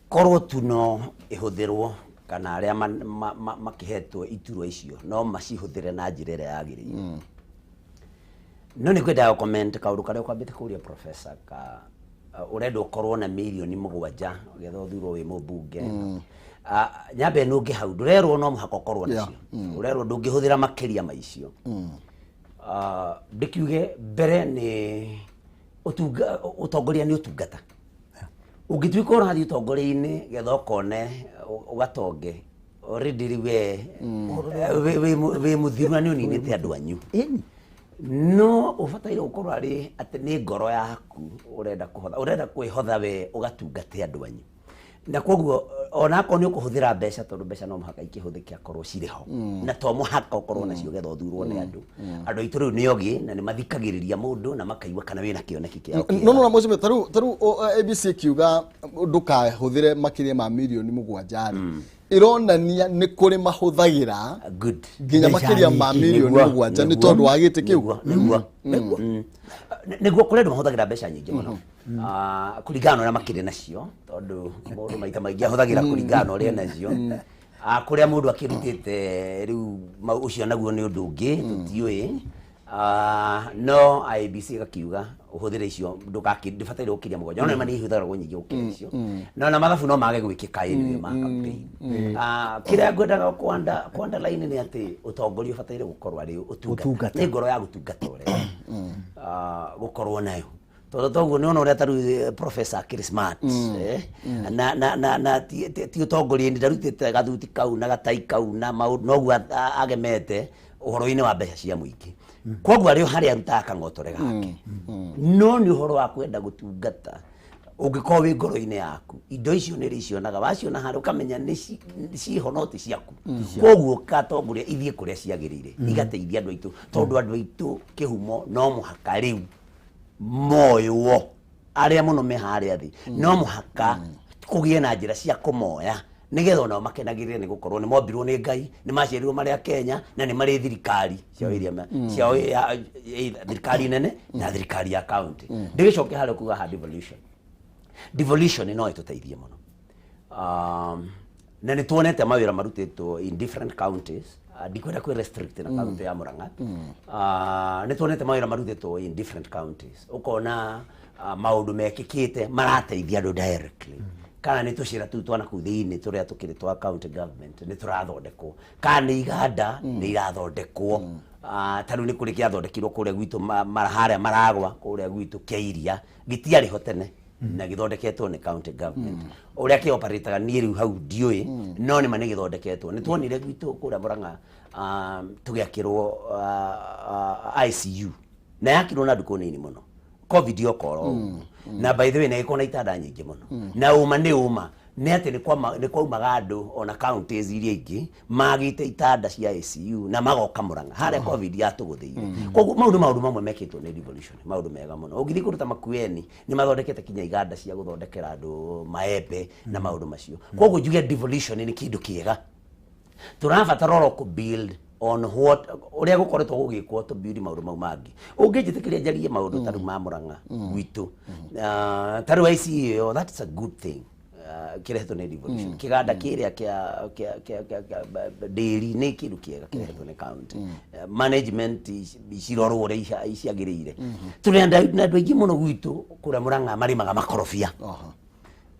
korwo tu no ĩhũthĩrwo kana arĩa makĩhetwo iturwa icio no macihũthĩre na njĩra ĩrĩa yagĩrĩire. No nĩ kwendaga comment kaũndũ karĩa ũkwambĩte kũria professor, ka ũrenda ũkorwo na mirioni 7 getha ũthurwo wĩ mũmbunge. Nyambe nũnge hau, ndũrerwo no mũhaka ũkorwo nacio, ũrerwo ndũngĩhũthĩra makĩria ma icio. Ndĩkiuge mbere nĩ ũtunga, ũtongoria nĩ ũtungata. Ũngĩtuĩka ũrathiĩ ũtongoria-inĩ getha ũkone ũgatonge, already rĩu we wĩ mũthiru na nĩ ũninĩte andũ anyu. No ũbataire gũkorwo arĩ atĩ nĩ ngoro yaku ũrenda kũhotha, ũrenda kwĩhotha we ũgatungate andũ anyu, na koguo onakorwo nĩ ũkũhũthĩra mbeca, tondũ mbeca no mũhaka ikĩhũthĩke akorwo cirĩ ho, na to mũhaka ũkorwo nacio getha ũthurwo nĩ andũ. Andũ aitũ rĩu nĩ ogĩ na nĩ mathikagĩrĩria mũndũ na makaigua kana wĩna kĩoneki kĩao kĩega. No mheshimiwa, tarĩu ABC ĩkiuga ndũkahũthĩre makĩria ma mirioni 7 rĩ, ĩronania nĩ kũrĩ mahũthagĩra Good. nginya Mbeca makĩria ma nyingĩ. mirioni 7 nĩ tondũ wa gĩtĩ kĩu. Nĩguo kũrĩ andũ mahũthagĩra mbeca nyingĩ mũno, kũringana na ũrĩa makĩrĩ nacio, tondũ mũndũ maita maingĩ ahũthagĩra kũringana na ũrĩa enacio. Kũrĩa mũndũ akĩrutĩte rĩu ũcio naguo nĩ ũndũ ũngĩ tũtiũĩ. No IEBC ĩgakiuga ũhũthĩre icio, ndũbataire gũkĩria 7, no nĩ nĩ ihũthagĩrwo nyingĩ gũkĩra icio, no na mathabu no mage gwĩkĩka anyway ma campaign. Kĩrĩa ngwendaga kwanda line nĩ atĩ ũtongoria ũbataire gũkorwo arĩ ũtungata. Ũtungata. Nĩ ngoro ya gũtungata ũrĩa gũkorwo nayo, tondũ toguo nĩ ona ũrĩa tarĩu professor akĩrĩ smart, na ti ũtongoria ndarutĩte gathuti kau na gatai kau na maũndũ noguo agemete ũhoro-inĩ wa mbeca cia mũingĩ, koguo arĩ o harĩa arutaga kang'otore gake, no nĩ ũhoro wa kwenda gũtungata ũngĩkorwo wĩ ngoro-inĩ yaku. Indo icio nĩ rĩcionaga, waciona harĩa ũkamenya nĩ ciho no ti ciaku, koguo ũgatongoria ithiĩ kũrĩa ciagĩrĩire, igateithia andũ aitũ, tondũ andũ aitũ kĩhumo no mũhaka rĩu moywo, arĩa mũno me harĩa thĩ, no mũhaka kũgĩe na njĩra cia kũmoya nĩgetha onao makenagĩrĩre, nĩ gũkorwo nĩ mombirwo nĩ Ngai, nĩ maciarirwo marĩ a Kenya, na nĩ marĩ thirikari ciao iria ciao either thirikari nene na thirikari ya county. Ndĩgĩcoke harĩa kuga ha devolution, devolution no ĩtũteithie mũno, na nĩ tuonete mawĩra marutĩtwo in different counties. Ndikwenda kwĩ restrict na county ya Murang'a. Nĩ tuonete mawĩra marutĩtwo in different counties, ũkona maũndũ mekĩkĩte marateithia andũ directly, kana nĩ tũcĩra tũu twana kũu thĩinĩ tũrĩa tũkĩrĩ twa county government nĩ tũrathondekwo, kana nĩ iganda nĩ irathondekwo. Ta rĩu nĩ kũrĩ kĩathondekirwo kũrĩa gwitũ harĩa Maragwa, kũrĩa gwitũ kĩa iria, gĩtiarĩ ho tene na gĩthondeketwo nĩ county government. Ũrĩa kĩoperataga niĩ rĩu hau ndiũĩ, no nĩ ma nĩ gĩthondeketwo. Nĩ tuonire gwitũ kũrĩa Murang'a tũgĩakĩrwo ICU, na yakirwo na ndukũ nini mũno COVID yoka oro ũguo, na by the way na ĩkorwo na itanda nyingĩ mũno. Na ũma nĩ ũma nĩ atĩ nĩ kwaumaga andũ ona counties iria ingĩ magĩte itanda cia ICU na magoka Murang'a harĩa COVID yatũgũthĩire. Koguo mau nĩ maũndũ mamwe mekĩtwo nĩ devolution, maũndũ mega mũno. Ũngĩthiĩ kũndũ ta Makueni, nĩ mathondekete kinya iganda cia gũthondekera andũ maembe na maũndũ macio. Koguo njuge devolution nĩ kĩndũ kĩega, tũrabatara oro kũ build on what ũrĩa gũkoretwo gũgĩkwo, to build maũndũ mau mangĩ. Ũngĩnjĩtĩkĩria njarie maũndũ ta rĩu ma Murang'a gwitũ, ta rĩu ICU ĩyo, that's a good thing. Kĩrehetwo nĩ devolution. Kĩganda kĩrĩa kĩa dairy nĩ kĩndũ kĩega kĩrehetwo nĩ county. Management cirorwo ũrĩa ciagĩrĩire. Tũrĩ na andũ aingĩ mũno gwitũ kũrĩa Mũrang'a marĩmaga makorobia.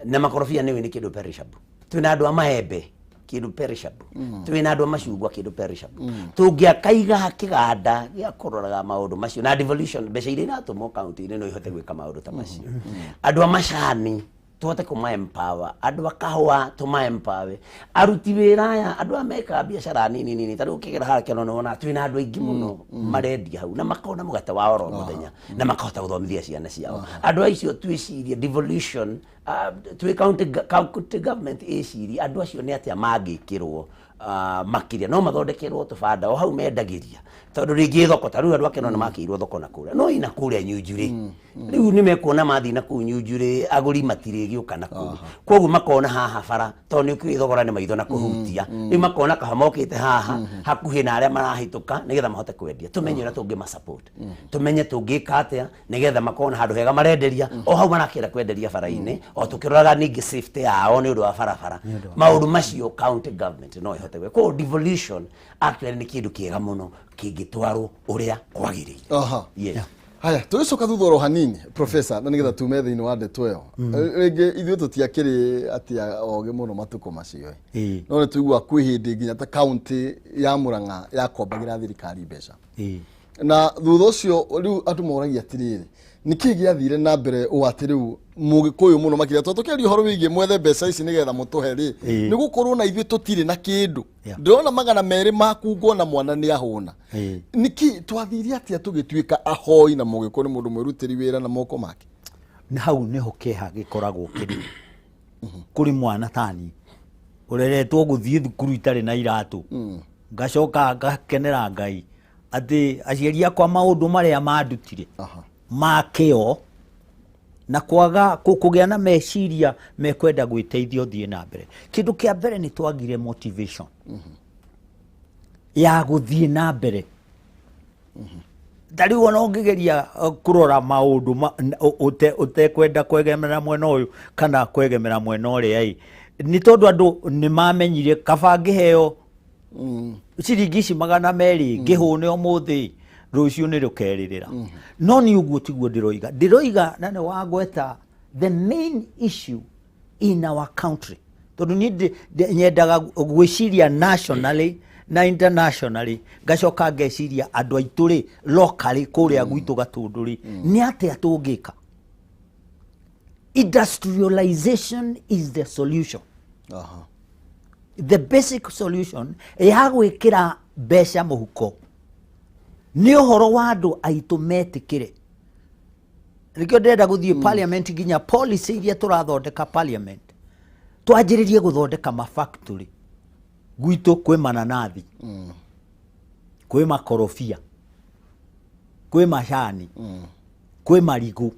Na makorobia nĩ nĩ kĩndũ perishable. Twĩna andũ a maembe, kĩndũ perishable. Twĩna andũ a macungwa, kĩndũ perishable. Tũngĩaka iga kĩganda gĩa kũroraga maũndũ macio na devolution, mbeca iria iratũmwo kaunti-inĩ no ihote gwĩka maũndũ ta macio. Andũ a macani tũhote kũma empower, andũ a kahũa tũma empower, aruti wĩra aya, andũ aya mekaga biacara nini nini. Ta rĩu ũkĩgera haha Kĩano nĩ wonaga twĩna andũ aingĩ mũno marendia hau na makona mũgate wa oro mũthenya na makahota gũthomithia ciana ciao. Andũ acio twĩcirie devolution, twĩ county government ĩcirie andũ acio nĩ atĩa mangĩkĩrwo makĩria, no mathondekerwo tũbanda o hau mendagĩria, tondũ rĩngĩ thoko ta rĩu andũ a Kĩano nĩ makĩirwo thoko na kũrĩa, no ina kũrĩa Nyunjurĩ rĩu nĩ mekuona mathiĩ na kũu Nyunjurĩ agũri matirĩgĩũka na kũu. Koguo makona haha bara, tondũ nĩ ũkĩũĩ thogora nĩ maitho na kũhutia. Rĩu makona kaba mokĩte haha hakuhĩ na arĩa marahĩtũka nĩgetha mahote kwendia. Tũmenye ũrĩa tũngĩma support, tũmenye tũngĩka atĩa nĩgetha makorwo na handũ hega marenderia o hau marakĩenda kwenderia bara-inĩ, o tũkĩroraga ningĩ safety yao nĩ ũndũ wa barabara. Maũndũ macio county government no ĩhote gwĩka. Koguo devolution actually nĩ kĩndũ kĩega mũno kĩngĩtwarwo ũrĩa kwagĩrĩire. Yes. Haya, tũgĩcoka thutha oro hanini, professor, na nĩgetha tume thĩinĩ wa ndeto ĩyo rĩngĩ, ithuĩ tũtiakĩrĩ atia ogĩ mũno matukũ macio. No nĩ tũigua kwĩ hĩndĩ nginya ta kaunti ya Murang'a yakombagĩra thirikari mbeca. Na thutha ũcio rĩu andũ moragia atĩrĩrĩ, nĩkĩ gĩathire na mbere ũũ atĩ rĩu mũgĩkũyũ mũno makĩria, tondũ tũkĩaria ũhoro wĩgiĩ mwethe mbeca ici nĩgetha mũtũhe rĩ, nĩ gũkorwo na ithuĩ tũtirĩ na kĩndũ. Ndĩrona 200 maku ngona mwana nĩ ahũna. Nĩkĩ twathire atĩa tũgĩtuĩka ahoi na mũgĩkũyũ nĩ mũndũ mwĩrutĩri wĩra na moko make? Na hau nĩho kĩeha gĩkoragwo kĩrĩ kũrĩ mwana tani ũreretwo gũthiĩ thukuru itarĩ na iratũ, ngacoka ngakenera Ngai atĩ aciari akwa maũndũ marĩa mandutire ma kĩo na kwaga kũgĩa na meciria mekwenda gwĩteithia ũthiĩ na mbere. Kĩndũ kĩa mbere nĩ twagire motivation ya gũthiĩ na mbere. Ta rĩu ona ũngĩgeria kũrora maũndũ ũtekwenda kwegemera mwena ũyũ kana kwegemera mwena ũrĩa ĩ, nĩ tondũ andũ nĩ mamenyire kaba ngĩheo ciringi ici 200 ngĩhũne ũmũthĩ, rũciũ nĩ rũkerĩrĩra. No nĩ ũguo tiguo ndĩroiga, ndĩroiga na nĩ wagweta the main issue in our country, tondũ niĩ nyendaga gwĩciria nationally na internationally, ngacoka ngeciria andũ aitũ rĩ, locally kũrĩa gwitũ Gatũndũ rĩ, nĩ atĩa tũngĩka. Industrialization is the solution. The basic solution ya gwĩkĩra mbeca mũhuko nĩ ũhoro wa andũ aitũ metĩkĩre. Nĩkĩo ndĩrenda gũthiĩ parliament, nginya policy iria tũrathondeka parliament twanjĩrĩrie gũthondeka mafactory gwitũ. Kwĩ mananathi, kwĩ makorobia, kwĩ macani, kwĩ marigũ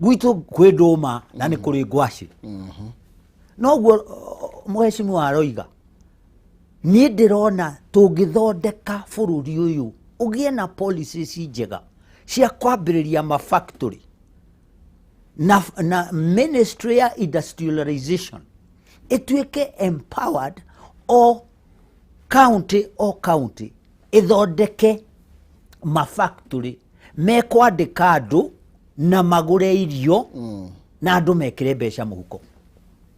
gwitũ, kwĩ ndũma na nĩ kũrĩ ngwacĩ. Noguo mheshimiwa aroiga, niĩ ndĩrona tũngĩthondeka bũrũri ũyũ ũgĩe na policies njega cia kwambĩrĩria mafactory na ministry ya industrialization ĩtuĩke empowered, o county o county ĩthondeke mafactory mekwandĩka andũ na magũre irio na andũ mekĩre mbeca mũhuko.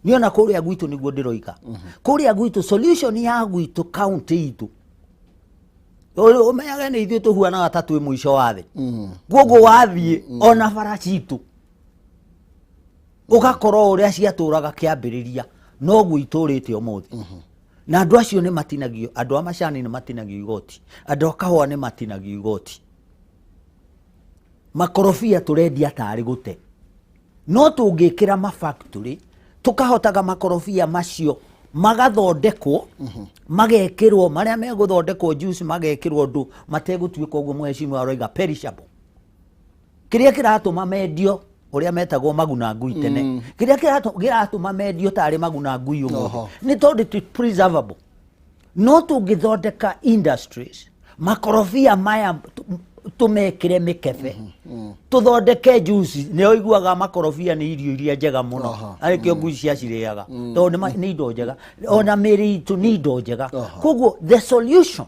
Niona kũrĩa gwitũ nĩguo ndĩroiga, kũrĩa gwitũ solution ya gwitũ county itũ, ũmenyage nĩ ithuĩ tũhuanaga ta twĩ mũico wa thĩ. Koguo wathiĩ ona bara citũ ũgakorwo ũrĩa ciatũraga kĩambĩrĩria noguo itũrĩte ũmũthĩ. Na andũ acio nĩ matinagio, andũ a macani nĩ matinagio igoti, andũ a kahũa nĩ matinagio igoti, makorobia tũrendia tarĩ gũte. No tũngĩkĩra mafactory tũkahotaga makorobia macio magathondekwo, magekĩrwo marĩa megũthondekwo juice, magekĩrwo ũndũ mategũtuĩka ũguo mheshimiwa aroiga perishable. Kĩrĩa kĩratũma mendio ũrĩa metagwo maguna ngui tene, kĩrĩa kĩratũma mendio tarĩ maguna ngui ũmũthĩ nĩ tondũ ti preservable. No tũngĩthondeka industries, makorobia maya tũmekĩre mĩkebe. Tuthondeke juice nĩ ũiguaga makorobia nĩ irio iria njega mũno, arĩkĩo ngui ciacirĩaga tondũ nĩ indo njega, ona mĩĩrĩ itũ nĩ indo njega. Koguo the solution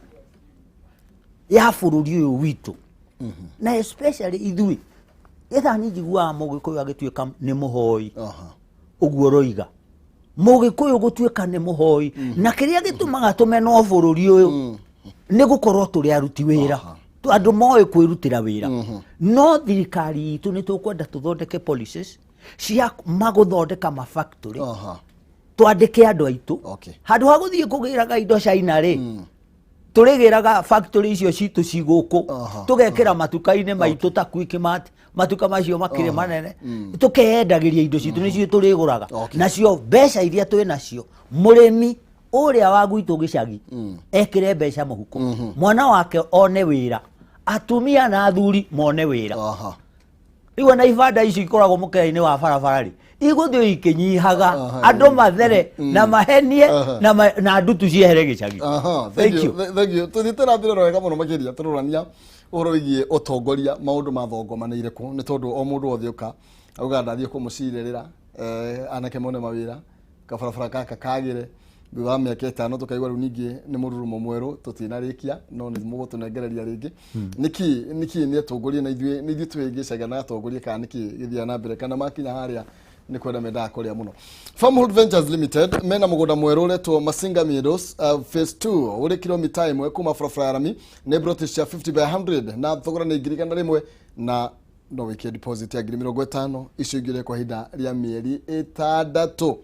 ya bũrũri ũyũ witũ, na especially ithuĩ getha niĩ njiguaga Mũgĩkũyũ agĩtuĩka nĩ mũhoi, ũguo ũroiga Mũgĩkũyũ gũtuĩka nĩ mũhoi, na kĩrĩa gĩtũmaga tũmenwo bũrũri ũyũ nĩ gũkorwo tũrĩ aruti wĩra, andũ moĩ kwĩrutĩra wĩra. No thirikari itũ nĩ tũkwenda tũthondeke policies cia magũthondeka mafactory, twandĩke andũ aitũ, handũ ha gũthiĩ kũgĩraga indo China rĩ, tũrĩgĩraga factory icio citũ ci gũkũ, tũgekĩra matuka-inĩ maitũ ta Quickmart, matuka macio makĩrĩ manene, tũkeyendagĩria indo citũ, nĩcio tũrĩgũraga. Nacio mbeca iria twĩ nacio, mũrĩmi ũrĩa wa gwitũ gĩcagi ekĩre mbeca mũhuko, mwana wake one wĩra, atumia na athuri mone wĩra. Rĩu ona ibanda icio ikoragwo mũkĩra-inĩ wa barabara rĩ, igũthiĩ ikĩnyihaga, andũ mathere na mahenie na ndutu ciehere gĩcagi. Thank you, thank you. Tuthiĩte na mbere wega mũno makĩria tũrorania ũhoro wĩgiĩ ũtongoria, maũndũ mathongomanĩire kũ, nĩ tondũ o mũndũ wothe ũka auga ndathiĩ kũmũcirĩrĩra, anake mone mawĩra, kabarabara gaka kagĩre thutha wa mĩaka 5, tũkaigua rĩu ningĩ nĩ mũrurumo mwerũ tũtinarĩkia, no nĩ mũgũtũnengereria rĩngĩ. Nĩkĩ nĩ atongoria na ithuĩ nĩ ithuĩ twĩhĩngĩcaga na atongoria, kana nĩkĩ gĩthiaga na mbere, kana makinya harĩa nĩ kwenda mendaga kũrĩa mũno? Farmhold Ventures Limited mena mũgũnda mwerũ ũretwo Masinga Meadows, phase 2, ũrĩ kilomita 1 kuma barabara ya rami, nĩ broti cia 50 by 100 na thogora nĩ 100,000, na no wĩkie deposit ya 50,000, icio ingĩ kwa ihinda rĩa mĩeri 6.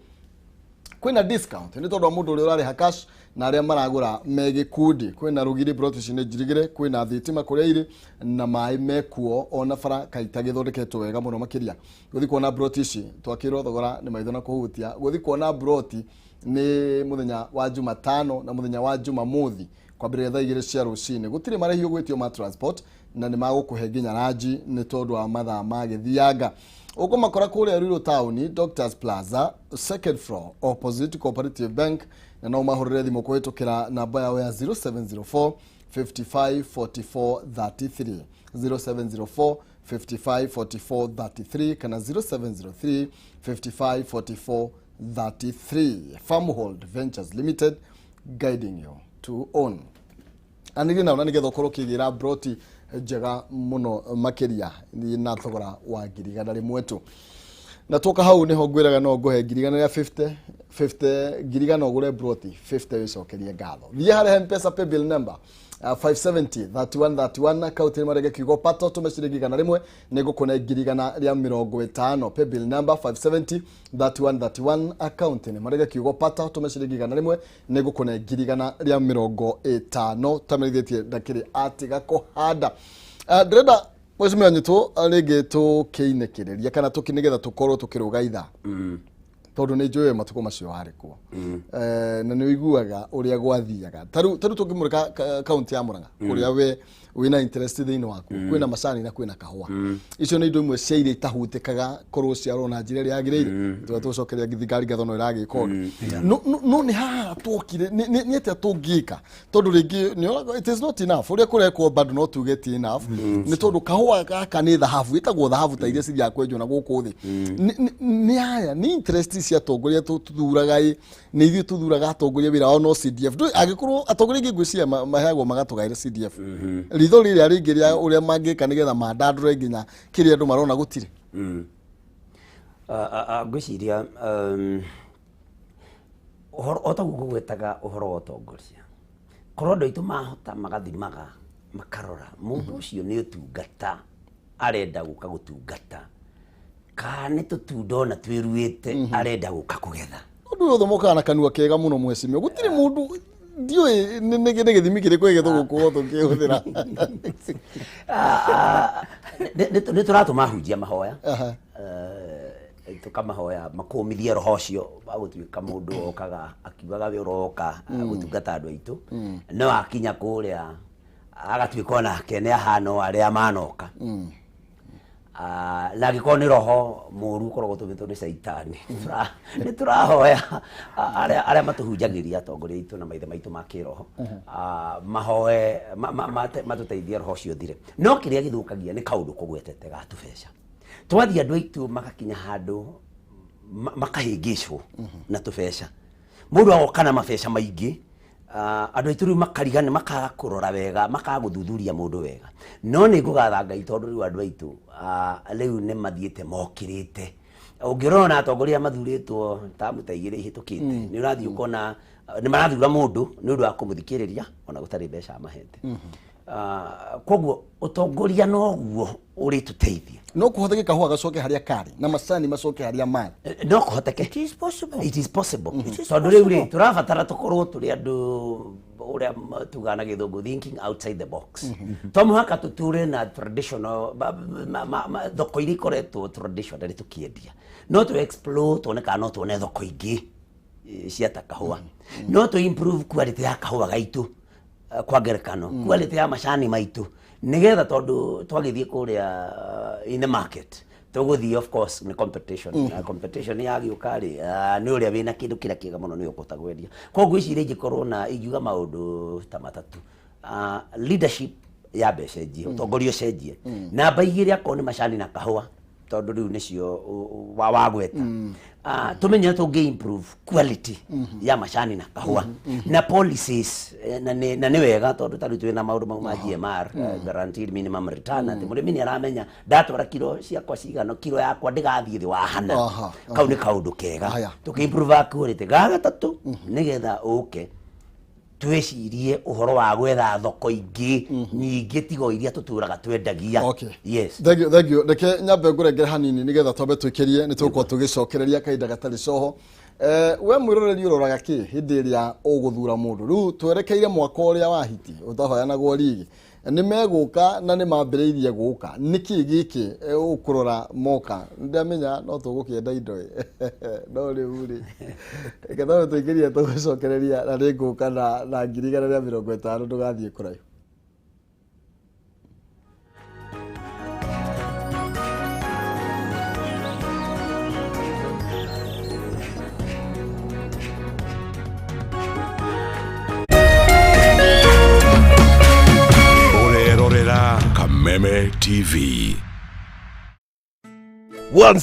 Kwĩna discount nĩ tondũ wa mũndũ ũrĩa ũrarĩha cash na arĩa maragũra me gĩkundi. Kwĩna rũgiri, broti ici nĩ njirigĩre, kwĩna thitima kũrĩa irĩ na maĩ mekuo, ona bara kaita gĩthondeketwo wega mũno makĩria. Gũthiĩ kuona broti ici, twakĩrwo thogora nĩ maitho na kũhutia. Gũthiĩ kuona broti nĩ mũthenya wa Jumatano na mũthenya wa Jumamothi kwambĩrĩria thaa 2 cia rũcinĩ. Gũtirĩ marĩhi ũgwĩtio ma transport, na nĩ magũkũhe nginya ranji nĩ tondũ wa mathaa magĩthianga. Ũkũmakora kũrĩa Ruiru Town, Doctors Plaza, second floor, opposite Cooperative Bank, na no mahũrĩre thimũ kũhĩtũkĩra namba yao ya 0704 55 44 33, 0704 55 44 33 kana 0703 55 44 33. Farmhold Ventures Limited, guiding you to own. Anĩrĩ nao na nĩgetha ũkorwo ũkĩgĩra broti njega mũno makĩria na thogora wa 100,000 tu. Na twoka hau nĩho ngwĩraga no ngũhe 100,000 rĩa 50 50 100,000, ũgũre broti 50 wĩcokerie ngatho. Thiĩ harĩa M-Pesa paybill number 570 31 31, akaunti marege kiugo pato, tũme ciringi 100, nĩ ngũkũne 150,000. Paybill number 570 31 31, akaunti nĩ marege kiugo pata, tũme ciringi 100, nĩ ngũkũne 150,000. Tamerithĩtie ndakĩrĩ atiga kũhanda. Ndĩrenda mwecimia nyitũ rĩngĩ tũkĩinĩkĩrĩria kana tũkĩ nĩgetha tũkorwo tũkĩrũga ithaa, tondũ nĩ njũĩ matukũ macio warĩ kuo, na nĩ ũiguaga ũrĩa gwathiaga. Tarĩu tũngĩmũrĩka kaunti ya Murang'a kũrĩa we wĩna interest thĩinĩ waku, kwĩna macani na kwĩna kahũa. Icio nĩ indo imwe cia iria itahutĩkaga korwo ciarwo na njĩra ĩrĩa yagĩrĩire. Tuga tũcokeria thirikari ngatho no ĩragĩka ũndũ, no nĩ haha twokire nĩ atĩa tũngĩka, tondũ rĩngĩ nĩ it is not enough ũrĩa kũrekwo, bado no tuge ti enough, nĩ tondũ kahũa gaka nĩ thahabu, ĩtagwo thahabu ta iria cithiaga kwenjwo na gũkũ thĩ. Nĩ aya nĩ interest cia atongoria tũthuraga ĩ, nĩ ithuĩ tũthuraga atongoria, wĩra wao no CDF. Ndũĩ angĩkorwo atongoria aingĩ ngwĩciria maheagwo magatũgaĩre CDF, ritho rĩrĩa rĩngĩ rĩa ũrĩa mangĩka nĩgetha mandandũre nginya kĩrĩa andũ marona gũtirĩ. Ngwĩciria ũhoro o taguo ngũgwetaga ũhoro wa ũtongoria, korwo andũ aitũ mahota magathimaga makarora mũndũ ũcio nĩ ũtungata arenda gũka gũtungata, kana nĩ tũtunda ona twĩruĩte arenda gũka kũgetha. Ũndũ ũyũ mokaga na kanua kega mũno mwecimio, gũtirĩ mũndũ ndiũĩ nĩ gĩthimi kĩrĩkũ gĩgĩtũgũkorwo tũkĩhũthĩra. Nĩ tũratũma ahunjia mahoya, tũkamahoya makũmithie roho ũcio wa gũtuĩka mũndũ okaga akiugaga we ũroka gũtungata andũ aitũ, no akinya kũrĩa agatuĩka onake nĩ ahana o arĩa manoka. Na angĩkorwo nĩ roho mũru ũkoragwo ũtũmĩtwo nĩ caitani, nĩ tũrahoya arĩa matũhunjagĩria, atongoria aitũ na maithe maitũ ma kĩroho, mahoe matũteithie roho ũcio ũthire. No kĩrĩa gĩthũkagia nĩ kaũndũ kũgwetete ga tũbeca. Twathiĩ andũ aitũ magakinya handũ makahĩngĩcwo na tũbeca. Mũndũ agoka na mabeca maingĩ, andũ aitũ rĩu makarigana, makaga kũrora wega, makaga gũthuthuria mũndũ wega. No nĩ ngũgatha Ngai tondũ rĩu andũ aitũ rĩu nĩ mathiĩte mokĩrĩte. Ũngĩrora na atongoria mathurĩtwo tamu ta igĩrĩ ihĩtũkĩte, nĩ ũrathiĩ ũkona nĩ marathura mũndũ nĩ ũndũ wa kũmũthikĩrĩria ona gũtarĩ mbeca amahete. Koguo ũtongoria noguo ũrĩtũteithia. No kũhoteke kahũa gacoke harĩa karĩ na macani macoke harĩa marĩ? No kũhoteke. It is possible. It is possible. It is Tondũ rĩu rĩ possible. tũrabatara tũkorwo tũrĩ andũ ũrĩa tugaga na gĩthũngũ thinking outside the box. To mũhaka tũture na traditional thoko iria ikoretwo traditionally tũkĩendia. No tũ explore tuone kana no tuone thoko ingĩ cia ta kahũa. No tũ improve quality ya kahũa gaitũ, kwa ngerekano quality ya macani maitũ, nigetha tondũ twagĩthiĩ kũrĩa in the market tũgũthiĩ, of course nĩ competition, na competition yagĩũka rĩ, nĩ ũrĩa wĩna kĩndũ kĩrĩa kĩega mũno nĩwe ũkũhota kwendia. Koguo ici ingĩkorwo na ingiuga maũndũ ta matatũ: leadership ya mbecenjie, ũtongoria ũcenjie. Namba igĩrĩ, akorwo nĩ macani na kahũa, tondũ rĩu nĩcio wagweta, tũmenye tũngĩ improve quality ya macani na kahũa na policies, na nĩ wega tondũ ta rĩu twĩna maũndũ mau ma GMR, guaranteed minimum return, atĩ mũrĩmi nĩ aramenya ndatwara kiro ciakwa cigana, kiro yakwa ndĩgathiĩ thĩ wa hana. Kau nĩ kaũndũ kega. Tũkĩ improve quality. Ga gatatũ, nĩgetha ũke twĩcirie ũhoro wa gwetha thoko ingĩ nyingĩ tigo iria tũtũraga twendagia. Yes. Thank you, thank you. Reke nyambe ngũrengere hanini nigetha twambe twĩkĩrie, nĩ tũgũkorwo tũgĩcokereria kahinda gatarĩ coho. We mwĩroreri ũroraga kĩ hĩndĩ ĩrĩa ũgũthura mũndũ? Rĩu twerekeire mwaka ũrĩa wa hiti ũtahoyanagwo rigi, nĩ megũka na nĩ mambĩrĩirie gũka. Nĩkĩ gĩkĩ ũkũrora moka? Ndamenya no tũgũkĩenda indo ĩ, no rĩu rĩ, reke twambe tũingĩrie, tũgũcokereria na nĩ ngũka na 150,000. Ndũgathiĩ kũraihu. Ũrerorera Kameme TV. One